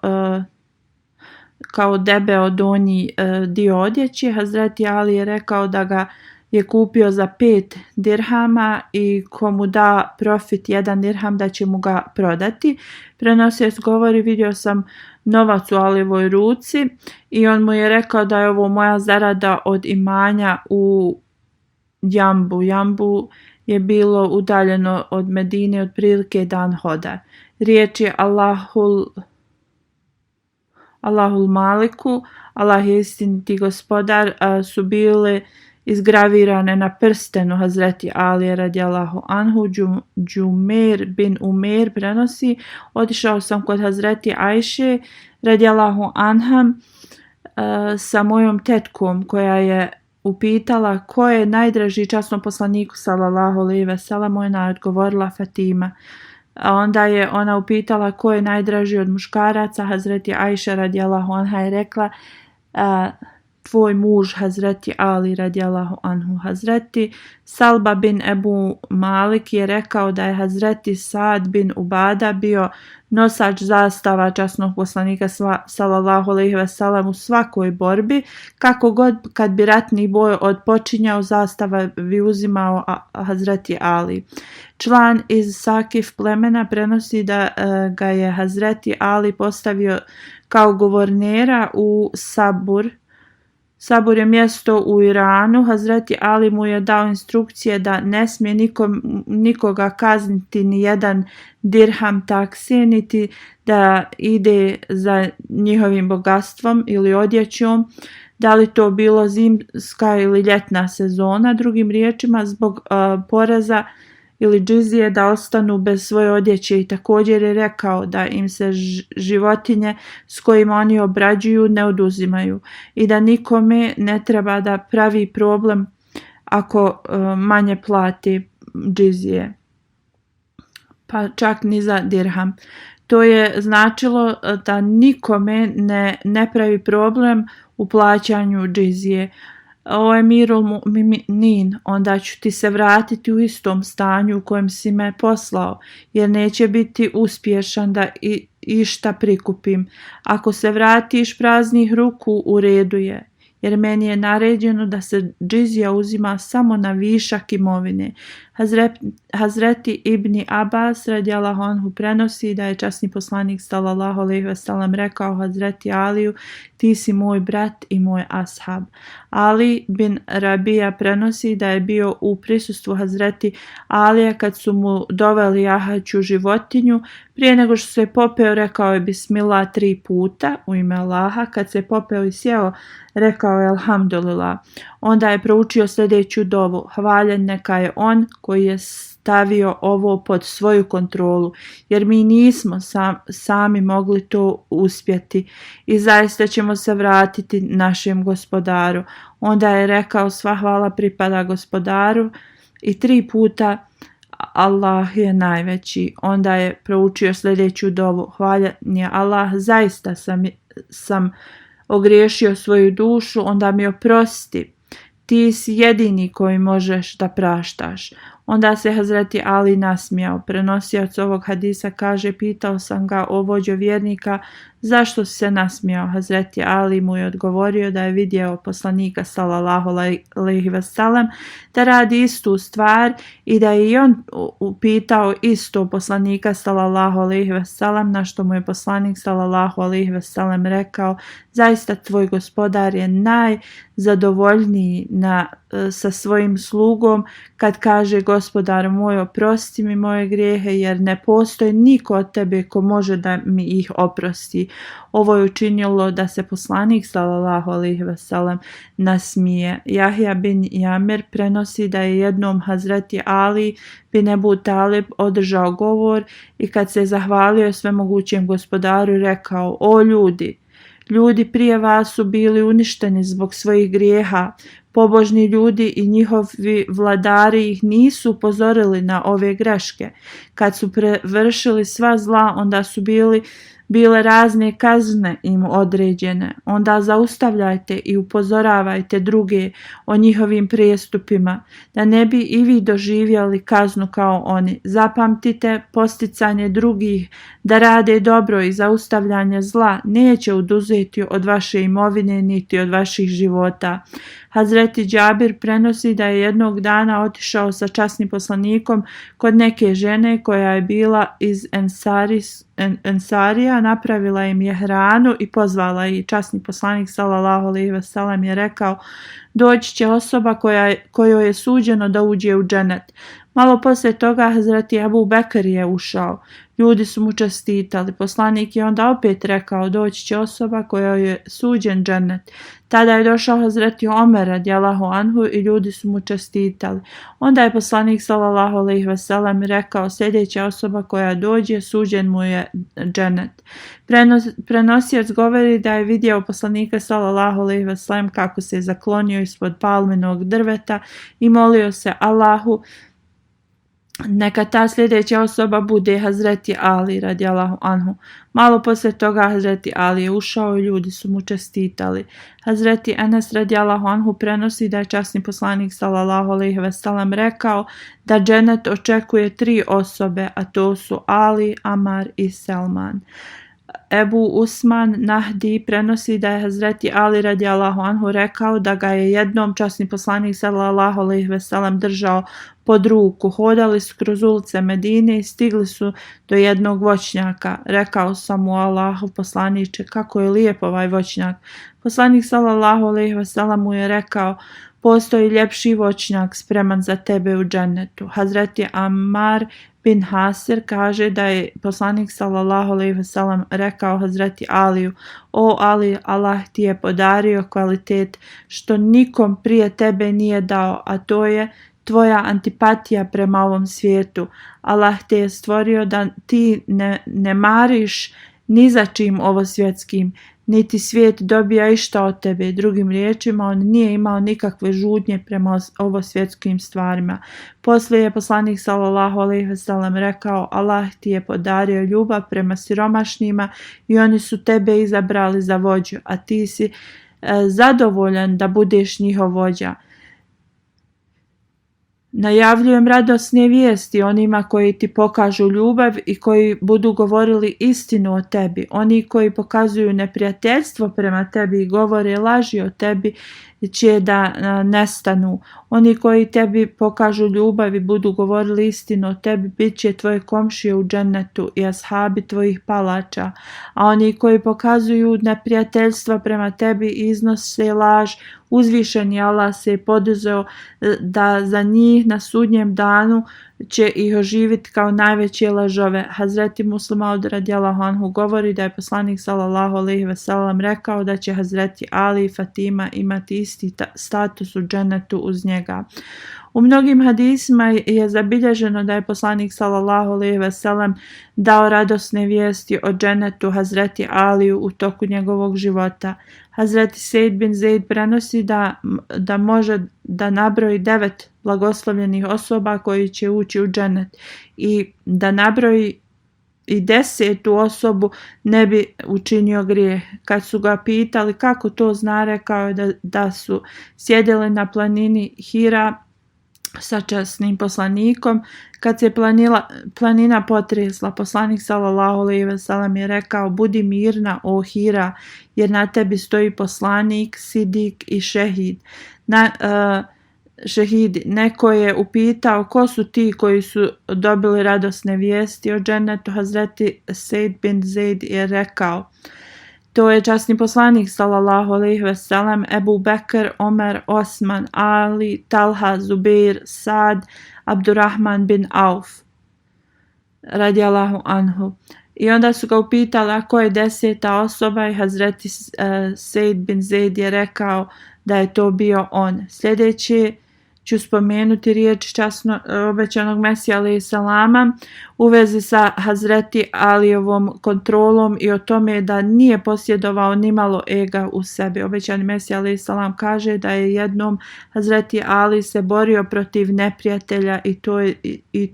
kao debeo donji dio odjeće. Hazreti Ali je rekao da ga je kupio za 5 dirhama i ko mu da profit 1 dirham da će mu ga prodati. Prenosilac govori: vidio sam novac u Alijevoj ruci i on mu je rekao da je ovo moja zarada od imanja u Jambu. Jambu je bilo udaljeno od Medine otprilike dan hoda. Riječ je Allahul Maliku, Allah je istiniti gospodar, su bile izgravirane na prstenu Hazreti Alije radijallahu anhu. Džumeir bin Umeir prenosi: otišao sam kod Hazreti Ajše radijallahu anha sa mojom tetkom koja je upitala ko je najdraži časnom poslaniku sallallahu alejhi ve sellem. Ona je odgovorila Fatima. A onda je ona upitala ko je najdraži od muškaraca. Hazreti Ajša radijallahu anha je rekla tvoj muž Hazreti Ali radijallahu anhu. Hazreti Salba bin Ebu Malik je rekao da je Hazreti Saad bin Ubada bio nosač zastava časnog poslanika sallallahu alejhi ve sellem u svakoj borbi. Kako god kad bi ratni boj odpočinjao, zastava bi uzimao Hazreti Ali. Član iz Sakif plemena prenosi da ga je Hazreti Ali postavio kao guvernera u Sabur. Sabur je mjesto u Iranu. Hazreti Ali mu je dao instrukcije da ne smije nikoga kazniti ni jedan dirham takse, niti da ide za njihovim bogatstvom ili odjećom, da li to bilo zimska ili ljetna sezona. Drugim riječima, zbog poreza ili džizije da ostanu bez svoje odjeće, i također je rekao da im se životinje s kojima oni obrađuju ne oduzimaju i da nikome ne treba da pravi problem ako manje plati džizije, pa čak ni za dirham. To je značilo da nikome ne pravi problem u plaćanju džizije. O emirul mu'minin, onda ću ti se vratiti u istom stanju u kojem si me poslao, jer neće biti uspješan da išta prikupim. Ako se vratiš praznih ruku, u redu je, jer meni je naređeno da se džizija uzima samo na višak imovine. Hazreti Ibni Abbas radijallahu anhu prenosi da je časni poslanik sallallahu alejhi ve sellem rekao Hazreti Aliju: ti si moj brat i moj ashab. Ali bin Rabija prenosi da je bio u prisustvu Hazreti Alija kad su mu doveli jahaću životinju. Prije nego što se popeo, rekao je bismillah 3 puta u ime Allaha. Kad se popeo i sjeo, rekao je alhamdulillah. Onda je proučio sljedeću dovu: hvaljen neka je on koji je stavio ovo pod svoju kontrolu, jer mi nismo sami mogli to uspjeti i zaista ćemo se vratiti našem gospodaru. Onda je rekao: sva hvala pripada gospodaru, i 3 puta Allah je najveći. Onda je proučio sljedeću dovu: hvaljen je Allah, zaista sam ogriješio svoju dušu, onda mi oprosti. Ti si jedini koji možeš da praštaš. Onda se Hazreti Ali nasmijao. Prenosioc ovog hadisa kaže: pitao sam ga, o vođo vjernika, zašto si se nasmijao? Hazreti Ali mu je odgovorio da je vidio poslanika sallallahu alejhi ve sellem da radi istu stvar i da je i on upitao isto poslanika sallallahu alejhi ve sellem, na što mu je poslanik sallallahu alejhi ve sellem rekao: zaista tvoj gospodar je najzadovoljniji sa svojim slugom kad kaže: gospodar moj, oprosti mi moje grijehe, jer ne postoji niko od tebe ko može da mi ih oprosti. Ovo je učinilo da se poslanik sallallahu alejhi ve sellem nasmije. Jahja bin Jamer prenosi da je jednom Hazreti Ali bin Ebu Talib održao govor i kad se zahvalio svemogućem gospodaru rekao: o ljudi prije vas su bili uništeni zbog svojih grijeha. Pobožni ljudi i njihovi vladari ih nisu upozorili na ove greške. Kad su prevršili sva zla, onda su bile razne kazne im određene. Onda zaustavljajte i upozoravajte druge o njihovim prijestupima, da ne bi i vi doživjeli kaznu kao oni. Zapamtite, posticanje drugih da rade dobro i zaustavljanje zla neće oduzeti od vaše imovine niti od vaših života. Hazreti Džabir prenosi da je jednog dana otišao sa časnim poslanikom kod neke žene koja je bila iz Ensarija, napravila im je hranu i pozvala ih. Časni poslanik sallallahu alejhi ve sellem je rekao: doći će osoba kojoj je suđeno da uđe u dženet. Malo poslije toga Hazreti Ebu Bekr je ušao. Ljudi su mu čestitali. Poslanik je onda opet rekao: doći će osoba kojoj je suđen dženet. Tada je došao Hazreti Omer radijallahu anhu i ljudi su mu čestitali. Onda je poslanik sallallahu alejhi ve sellem rekao: sljedeća osoba koja dođe suđen mu je dženet. Prenosioc govori da je vidio poslanika sallallahu alejhi ve sellem kako se je zaklonio ispod palminog drveta i molio se Allahu neka ta sljedeća osoba bude Hazreti Ali radijallahu anhu. Malo poslije toga Hazreti Ali je ušao i ljudi su mu čestitali. Hazreti Enes radijallahu anhu prenosi da je časni poslanik sallallahu alejhi ve sellem rekao da dženet očekuje 3 osobe, a to su Ali, Amar i Selman. Ebu Usman Nahdi prenosi da je Hazreti Ali radijallahu anhu rekao da ga je jednom časni poslanik sallallahu alejhi ve sellem držao pod ruku. Hodali su kroz ulice Medine i stigli su do jednog voćnjaka. Rekao sam mu: Allahov poslaniče, kako je lijep ovaj voćnjak. Poslanik sallallahu alejhi ve sellem mu je rekao: postoji ljepši voćnjak spreman za tebe u džennetu. Hazreti Ammar bin Hasir kaže da je poslanik sallallahu alejhi ve sellem rekao Hazreti Aliju: o Ali, Allah ti je podario kvalitet što nikom prije tebe nije dao, a to je tvoja antipatija prema ovom svijetu. Allah te je stvorio da ti ne mariš ni za čim ovosvjetskim, niti svijet dobija išta od tebe. Drugim riječima, on nije imao nikakve žudnje prema ovosvjetskim stvarima. Poslije je poslanik sallallahu alejhi ve sellem rekao: Allah ti je podario ljubav prema siromašnima i oni su tebe izabrali za vođu, a ti si zadovoljan da budeš njihov vođa. Najavljujem radosne vijesti onima koji ti pokažu ljubav i koji budu govorili istinu o tebi. Oni koji pokazuju neprijateljstvo prema tebi i govore laži o tebi će da nestanu. Oni koji tebi pokažu ljubav i budu govorili istinu o tebi bit će tvoje komšije u džennetu i ashabi tvojih palača. A oni koji pokazuju neprijateljstvo prema tebi i iznose laž, uzvišeni Allah se je poduzeo da za njih na sudnjem danu će ih oživiti kao najveće lažove. Hazreti Muslim Aud radijallahu anhu govori da je poslanik sallallahu alejhi ve sellem rekao da će Hazreti Ali i Fatima imati isti status u džennetu uz njega. U mnogim hadisima je zabilježeno da je poslanik sallallahu alejhi ve sellem dao radosne vijesti o džennetu Hazreti Aliju u toku njegovog života. Hazreti Sejd bin Zeid prenosi da može da nabroji 9 blagoslovljenih osoba koji će ući u džennet i da nabroji i 10. osobu ne bi učinio grijeh. Kad su ga pitali kako to zna, rekao je da su sjedili na planini Hira sa časnim poslanikom. Kad se planina potresla, poslanik sallallahu alejhi ve sellem je rekao: budi mirna, o Hira, jer na tebi stoji poslanik, sidik i šehid. Šehidi. Neko je upitao ko su ti koji su dobili radosne vijesti o džennetu. Hazreti Sejd bin Zeid je rekao: to je časni poslanik sallallahu alejhi ve sellem, Ebu Bekr, Omer, Osman, Ali, Talha, Zubeir, Sad, Abdurrahman bin Auf radijallahu anhu. I onda su ga upitali a ko je 10. osoba i Hazreti Sejd bin Zeid je rekao da je to bio on. Sljedeći ću spomenuti riječ časno obećanog Mesija alejhi selama u vezi sa Hazreti Alijevom kontrolom i o tome da nije posjedovao nimalo ega u sebi. Obećani Mesija alejhi selam kaže da je jednom Hazreti Ali se borio protiv neprijatelja i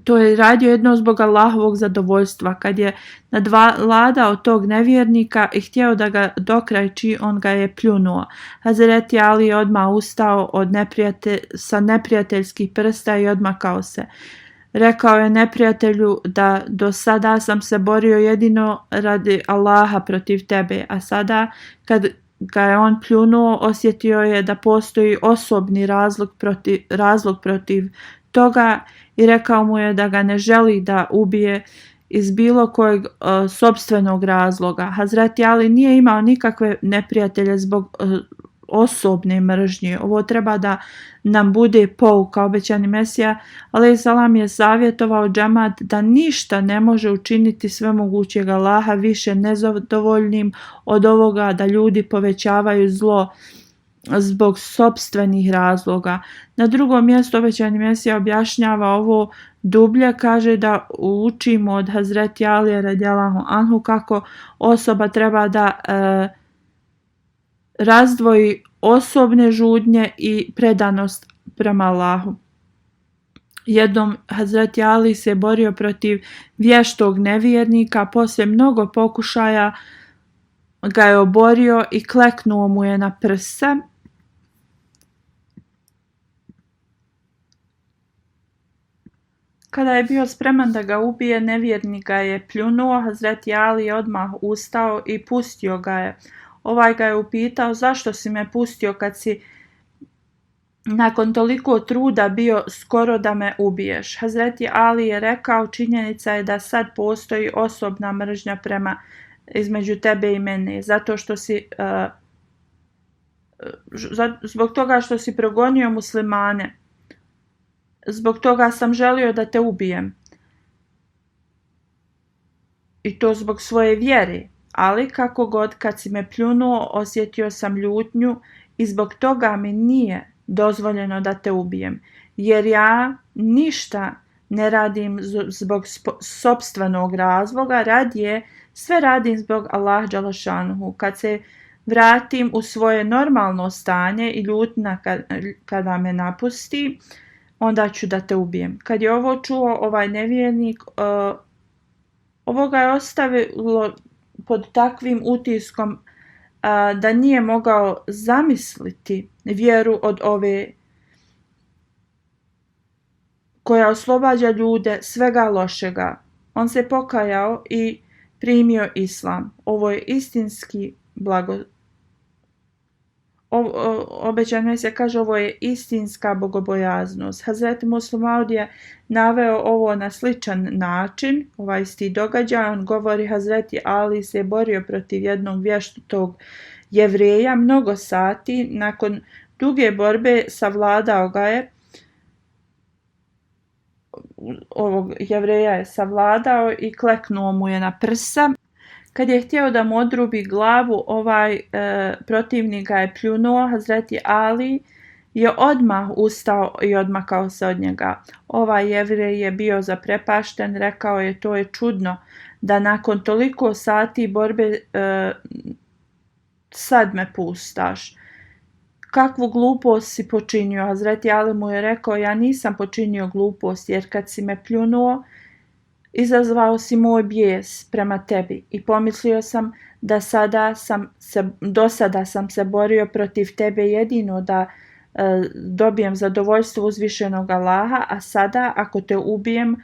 to je radio jedno zbog Allahovog zadovoljstva. Kad je nadvladao tog nevjernika i htio da ga dokrajči, on ga je pljunuo. Hazreti Ali je odmah ustao sa neprijateljskih prsta i odmakao se. rekao je neprijatelju da do sada sam se borio jedino radi Allaha protiv tebe, a sada kad ga je on pljunuo, osjetio je da postoji osobni razlog protiv toga i rekao mu je da ga ne želi da ubije iz bilo kojeg sopstvenog razloga. Hazreti Ali nije imao nikakve neprijatelje zbog osobne mržnje. Ovo treba da nam bude pouka. Obećani Mesija alejhi selam je savjetovao džemat da ništa ne može učiniti svemogućeg Allaha više nezadovoljnim od ovoga da ljudi povećavaju zlo zbog sopstvenih razloga. Na drugom mjestu obećani Mesija objašnjava ovo dublje, kaže da učimo od Hazreti Alije radijallahu anhu kako osoba treba da razdvoji osobne žudnje i predanost prema Allahu. Jednom Hazreti Ali se borio protiv vještog nevjernika, poslije mnogo pokušaja ga je oborio i kleknuo mu je na prse. Kada je bio spreman da ga ubije, nevjernik ga je pljunuo. Hazreti Ali je odmah ustao i pustio ga je. Ovaj ga je upitao: zašto si me pustio kad si nakon toliko truda bio skoro da me ubiješ? Hazreti Ali je rekao: činjenica je da sad postoji osobna mržnja između tebe i mene, zato što si zbog toga što si progonio muslimane. Zbog toga sam želio da te ubijem. I to zbog svoje vjere. Ali kako god, kad si me pljunuo, osjetio sam ljutnju i zbog toga mi nije dozvoljeno da te ubijem. Jer ja ništa ne radim zbog sopstvenog razloga, radije sve radim zbog Allah dželle šanuhu. Kad se vratim u svoje normalno stanje i ljutnja kada me napusti, onda ću da te ubijem. Kad je ovo čuo ovaj nevjernik, ovo ga je ostavilo pod takvim utiskom da nije mogao zamisliti vjeru od ove koja oslobađa ljude svega lošega. On se pokajao i primio islam. Ovo je istinski obećano se kaže, ovo je istinska bogobojaznost. Hazreti Muslim Maud je naveo ovo na sličan način, ovaj isti događaj. On govori: Hazreti Ali se borio protiv jednog vještog Jevreja mnogo sati. Nakon duge borbe savladao ga je. Ovog Jevreja je savladao i kleknuo mu je na prsa. Kad je htio da mu odrubi glavu, ovaj protivnik ga je pljunuo. Hazreti Ali je odmah ustao i odmakao se od njega. Ovaj Jevrej je bio zaprepašten, rekao je: to je čudno da nakon toliko sati borbe sad me pustaš. Kakvu glupost si počinio? Hazreti Ali mu je rekao: ja nisam počinio glupost, jer kad si me pljunuo, izazvao si moj bijes prema tebi i pomislio sam da do sada sam se borio protiv tebe jedino da dobijem zadovoljstvo uzvišenog Allaha, a sada ako te ubijem,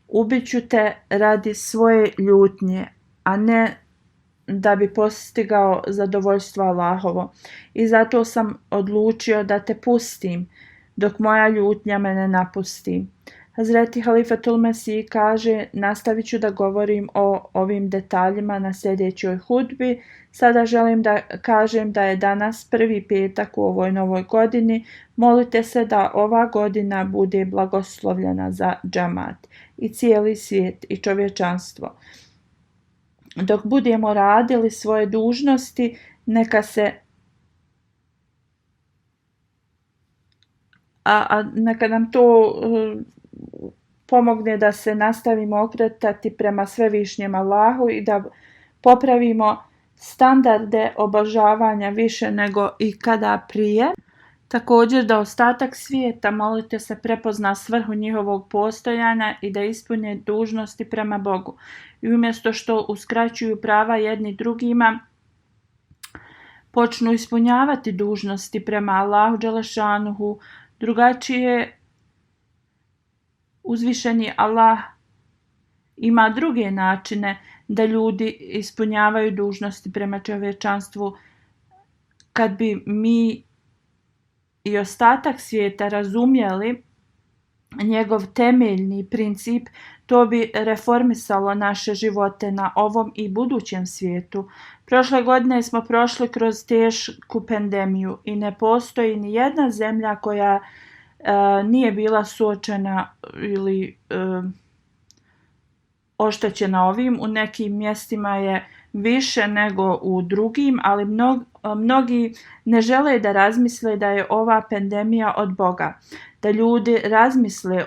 ubiću te radi svoje ljutnje, a ne da bi postigao zadovoljstvo Allahovo. I zato sam odlučio da te pustim dok moja ljutnja me ne napusti. Hazreti Halifatul Mesih kaže: nastavit ću da govorim o ovim detaljima na sljedećoj hudbi. Sada želim da kažem da je danas prvi petak u ovoj novoj godini. Molite se da ova godina bude blagoslovljena za džemat i cijeli svijet i čovječanstvo. Dok budemo radili svoje dužnosti, neka se neka nam to pomogne da se nastavimo okretati prema svevišnjem Allahu i da popravimo standarde obožavanja više nego ikada prije. Također da ostatak svijeta, molite se, prepozna svrhu njihovog postojanja i da ispune dužnosti prema Bogu. I umjesto što uskraćuju prava jedni drugima, počnu ispunjavati dužnosti prema Allahu dželle šanuhu drugačije uzvišeni Allah ima druge načine da ljudi ispunjavaju dužnosti prema čovječanstvu. Kad bi mi i ostatak svijeta razumjeli njegov temeljni princip, to bi reformisalo naše živote na ovom i budućem svijetu. Prošle godine smo prošli kroz tešku pandemiju i ne postoji ni jedna zemlja koja nije bila suočena ili oštećena ovim. U nekim mjestima je više nego u drugim, ali mnogi ne žele da razmisle da je ova pandemija od Boga. Da ljudi razmisle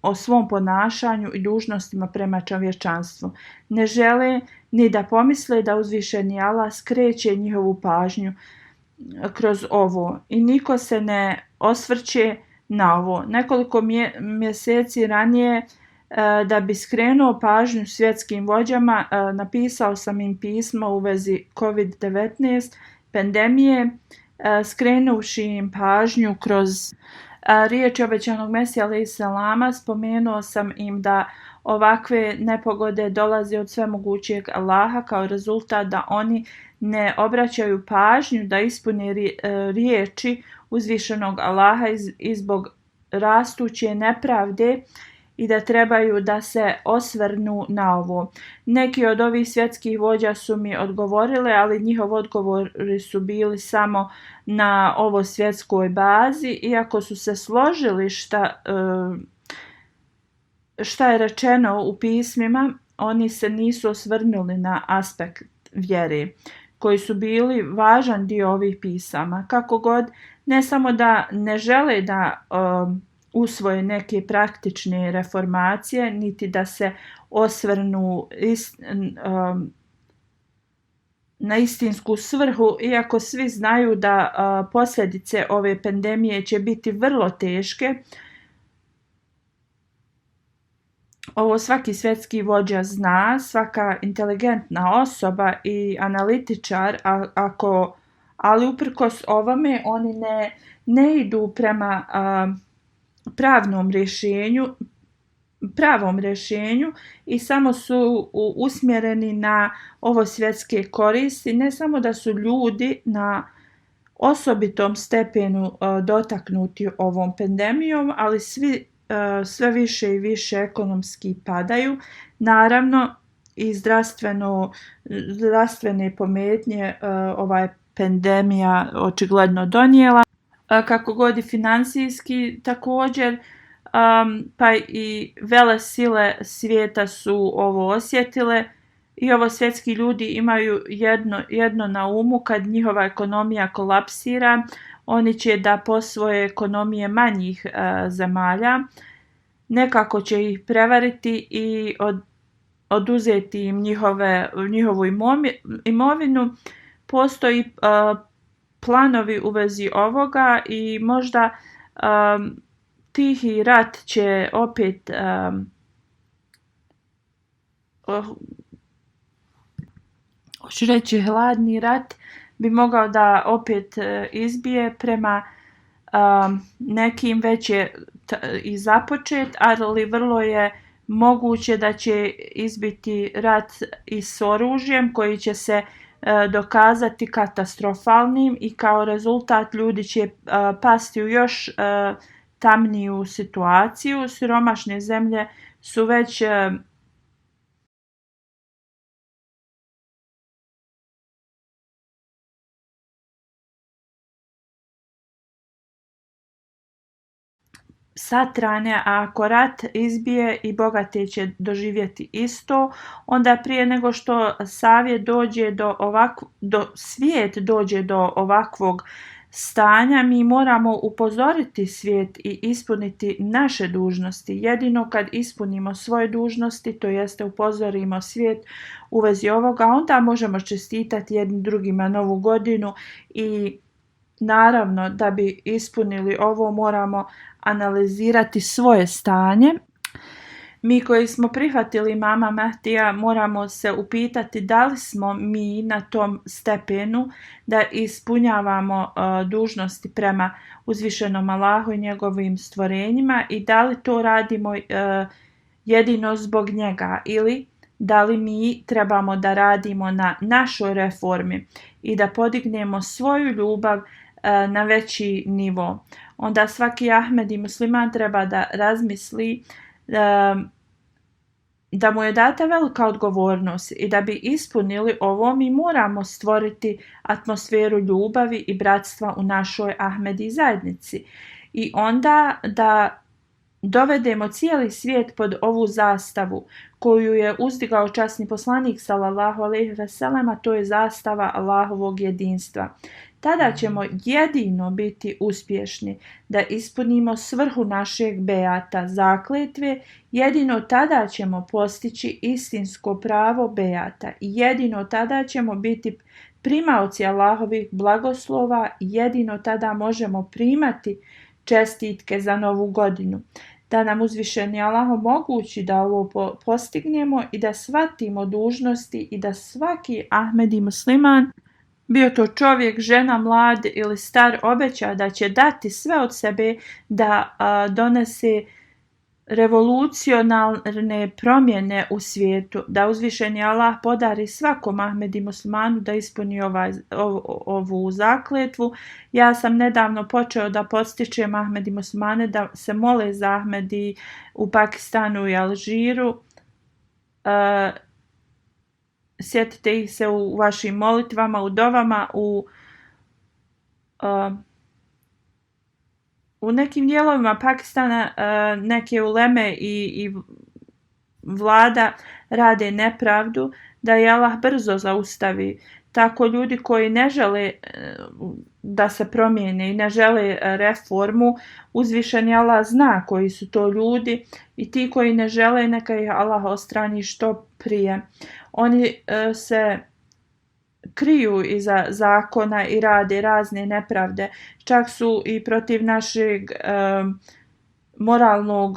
o svom ponašanju i dužnostima prema čovječanstvu. Ne žele ni da pomisle da uzvišeni Allah skreće njihovu pažnju kroz ovo. I niko se ne osvrće na ovo. Nekoliko mjeseci ranije, da bi skrenuo pažnju svjetskim vođama, napisao sam im pismo u vezi COVID-19 pandemije, skrenuvši im pažnju kroz riječi obećanog Mesija alejhi selama. Spomenuo sam im da ovakve nepogode dolaze od svemogućeg Allaha kao rezultat da oni ne obraćaju pažnju da ispune riječi uzvišenog Allaha i zbog rastuće nepravde i da trebaju da se osvrnu na ovo. Neki od ovih svjetskih vođa su mi odgovorile, ali njihov odgovori su bili samo na ovo svjetskoj bazi, iako su se složili šta je rečeno u pismima, oni se nisu osvrnuli na aspekt vjere, koji su bili važan dio ovih pisama. Kako god, ne samo da ne žele da usvoje neke praktične reformacije, niti da se osvrnu na istinsku svrhu, iako svi znaju da posljedice ove pandemije će biti vrlo teške. Ovo svaki svjetski vođa zna, svaka inteligentna osoba i analitičar, ali uprkos ovome oni ne idu prema pravom rješenju i samo su usmjereni na ovo svjetske koristi. Ne samo da su ljudi na osobitom stepenu dotaknuti ovom pandemijom, ali sve više i više ekonomski padaju. Naravno i zdravstvene pometnje ova pandemija očigledno donijela. Kako god i financijski također, pa i velesile svijeta su ovo osjetile i ovo svjetski ljudi imaju jedno na umu: kad njihova ekonomija kolapsira, oni će da posvoje ekonomije manjih zemalja, nekako će ih prevariti i oduzeti im njihovu imovinu. Postoji planovi u vezi ovoga i možda tihi rat će opet hoću reći hladni rat bi mogao da opet izbije. Prema nekim već je i započet, ali vrlo je moguće da će izbiti rat i s oružjem koji će se dokazati katastrofalnim i kao rezultat ljudi će pasti u još tamniju situaciju. Siromašne zemlje su već satrane, a ako rat izbije i bogate će doživjeti isto, onda prije nego što svijet dođe do ovakvog stanja, mi moramo upozoriti svijet i ispuniti naše dužnosti. Jedino kad ispunimo svoje dužnosti, to jeste upozorimo svijet u vezi ovoga, onda možemo čestitati jednim drugima Novu godinu. I naravno, da bi ispunili ovo, moramo analizirati svoje stanje. Mi koji smo prihvatili mama Mehdija moramo se upitati da li smo mi na tom stepenu da ispunjavamo dužnosti prema uzvišenom Allahu i njegovim stvorenjima i da li to radimo jedino zbog njega ili da li mi trebamo da radimo na našoj reformi i da podignemo svoju ljubav na veći nivo. Onda svaki Ahmed i musliman treba da razmisli da mu je data velika odgovornost i da bi ispunili ovo mi moramo stvoriti atmosferu ljubavi i bratstva u našoj Ahmedi zajednici. I onda da dovedemo cijeli svijet pod ovu zastavu koju je uzdigao časni poslanik sallallahu alejhi ve sellem, a to je zastava Allahovog jedinstva. Tada ćemo jedino biti uspješni da ispunimo svrhu našeg bejata, zakletve, jedino tada ćemo postići istinsko pravo bejata i jedino tada ćemo biti primaoci Allahovih blagoslova i jedino tada možemo primati čestitke za novu godinu. Da nam uzvišeni Allah omogući da ovo postignemo i da shvatimo dužnosti i da svaki Ahmed i musliman, bio to čovjek, žena, mlad ili star, obeća da će dati sve od sebe da donese revolucionarne promjene u svijetu, da uzvišeni Allah podari svakom Ahmed i muslimanu da ispuni ovu zakletvu. Ja sam nedavno počeo da podstičem Ahmed i muslimane da se mole za Ahmedi u Pakistanu i Alžiru. Sjetite ih se u vašim molitvama, u dovama, u nekim dijelovima Pakistana neke uleme i vlada rade nepravdu, da je Allah brzo zaustavi. Tako ljudi koji ne žele da se promijene i ne žele reformu, uzvišeni Allah zna koji su to ljudi i ti koji ne žele neka ih Allah odstrani što prije. Oni se kriju iza zakona i rade razne nepravde. Čak su i protiv našeg moralnog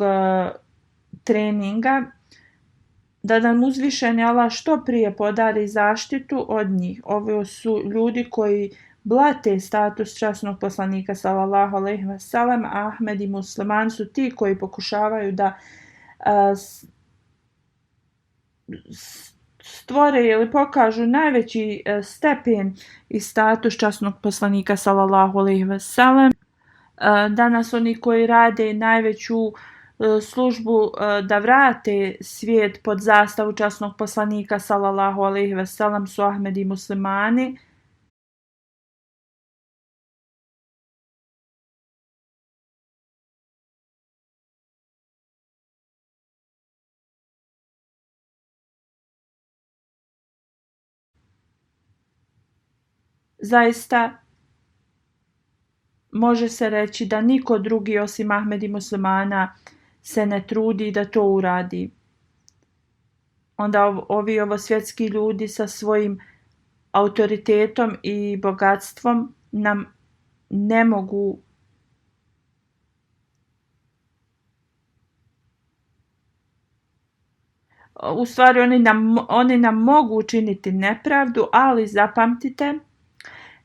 treninga, da nam uzvišeni Allah što prije podari zaštitu od njih. Ovo su ljudi koji blate status časnog poslanika sallallahu alejhi ve sellem, a Ahmed i musliman su ti koji pokušavaju da stvore ili pokažu najveći stepen i status časnog poslanika sallallahu alejhi ve sellem. Danas oni koji rade najveću službu da vrate svijet pod zastavu časnog poslanika sallallahu alejhi ve sellem su Ahmedi i muslimani. Zaista može se reći da niko drugi osim Ahmed i muslimana se ne trudi da to uradi. Onda ovi svjetski ljudi sa svojim autoritetom i bogatstvom nam ne mogu u stvari oni nam mogu učiniti nepravdu, ali zapamtite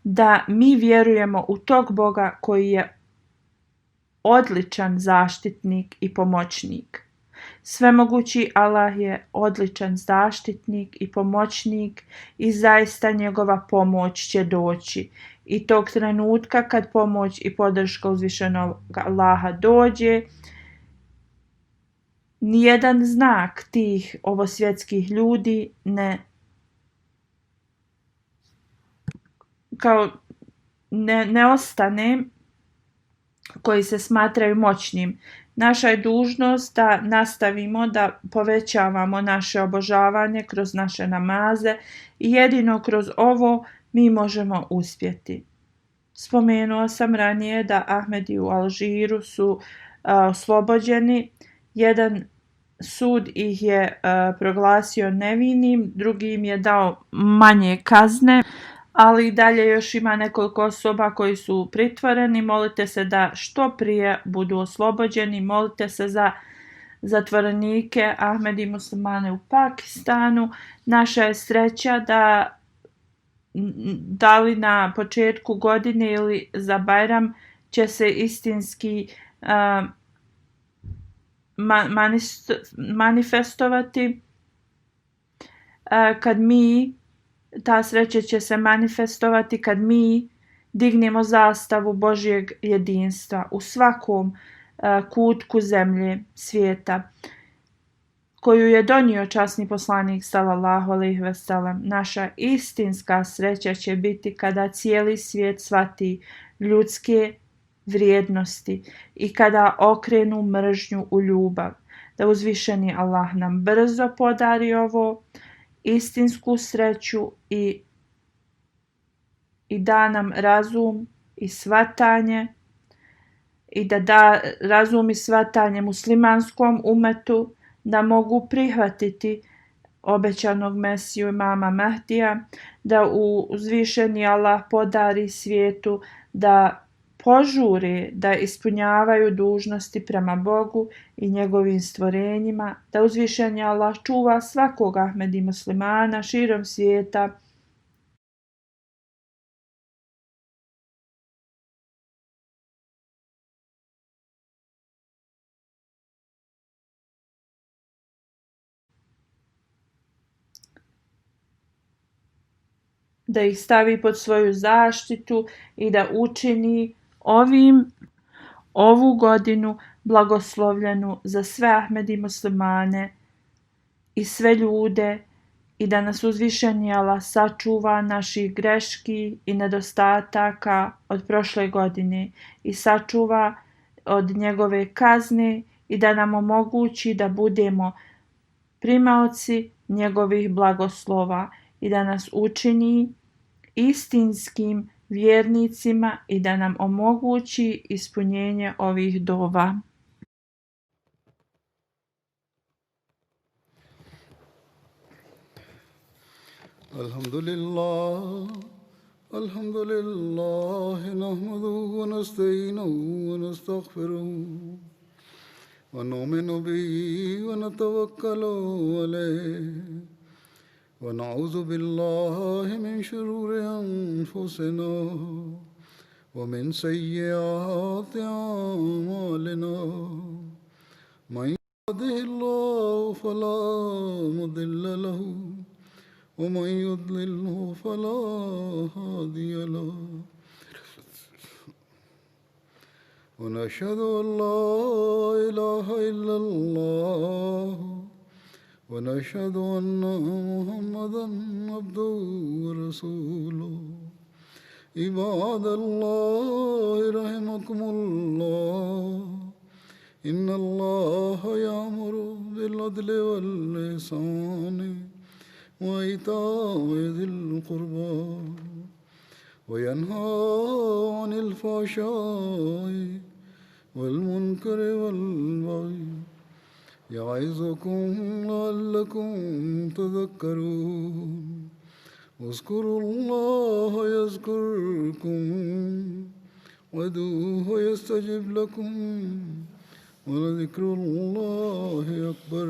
da mi vjerujemo u tog Boga koji je odličan zaštitnik i pomoćnik. Svemogući Allah je odličan zaštitnik i pomoćnik i zaista njegova pomoć će doći. I tog trenutka kad pomoć i podrška uzvišenog Allaha dođe, nijedan znak tih ovosvjetskih ljudi ne ostane, koji se smatraju moćnim. Naša je dužnost da nastavimo da povećavamo naše obožavanje kroz naše namaze i jedino kroz ovo mi možemo uspjeti. Spomenuo sam ranije da Ahmedi u Alžiru su oslobođeni. Jedan sud ih je proglasio nevinim, drugi im je dao manje kazne, ali dalje još ima nekoliko osoba koji su pritvoreni. Molite se da što prije budu oslobođeni, molite se za zatvorenike, Ahmedi muslimane u Pakistanu. Naša je sreća da li na početku godine ili za Bajram će se istinski manifestovati kad mi, ta sreća će se manifestovati kad mi dignemo zastavu Božjeg jedinstva u svakom kutku zemlje, svijeta, koju je donio časni poslanik sallallahu alejhi ve sellem. Naša istinska sreća će biti kada cijeli svijet shvati ljudske vrijednosti i kada okrenu mržnju u ljubav. Da uzvišeni Allah nam brzo podari ovo istinsku sreću i da nam razum i shvatanje i da razum i shvatanje muslimanskom umetu da mogu prihvatiti obećanog Mesiju imama Mehdija, da uzvišeni Allah podari svijetu da požure da ispunjavaju dužnosti prema Bogu i njegovim stvorenjima, da uzvišeni Allah čuva svakog Ahmedi muslimana širom svijeta, da ih stavi pod svoju zaštitu i da učini ovu godinu blagoslovljenu za sve Ahmedi muslimane i sve ljude i da nas uzvišeni Allah sačuva naših greški i nedostataka od prošle godine i sačuva od njegove kazne i da nam omogući da budemo primaoci njegovih blagoslova i da nas učini istinskim vjernicima i da nam omogući ispunjenje ovih dova. Alhamdulillah, nahmaduhu wa nasta'inuhu wa nastaghfiruh wa nu'minu bihi wa natawakkalu alayh. ونعوذ بالله من شرور أنفسنا ومن سيئات أعمالنا من يهده الله فلا مضل له ومن يضلله فلا هادي له ونشهد أن لا إله إلا الله ونشهد أن محمدًا عبده ورسوله عباد الله رحمكم الله إن الله يأمر بالعدل والإحسان وإيتاء ذي القربى وينهى عن الفحشاء والمنكر والبغي يعظكم لعلكم تذكرون اذكروا الله يذكركم وادعوه يستجب لكم ولذكر الله أكبر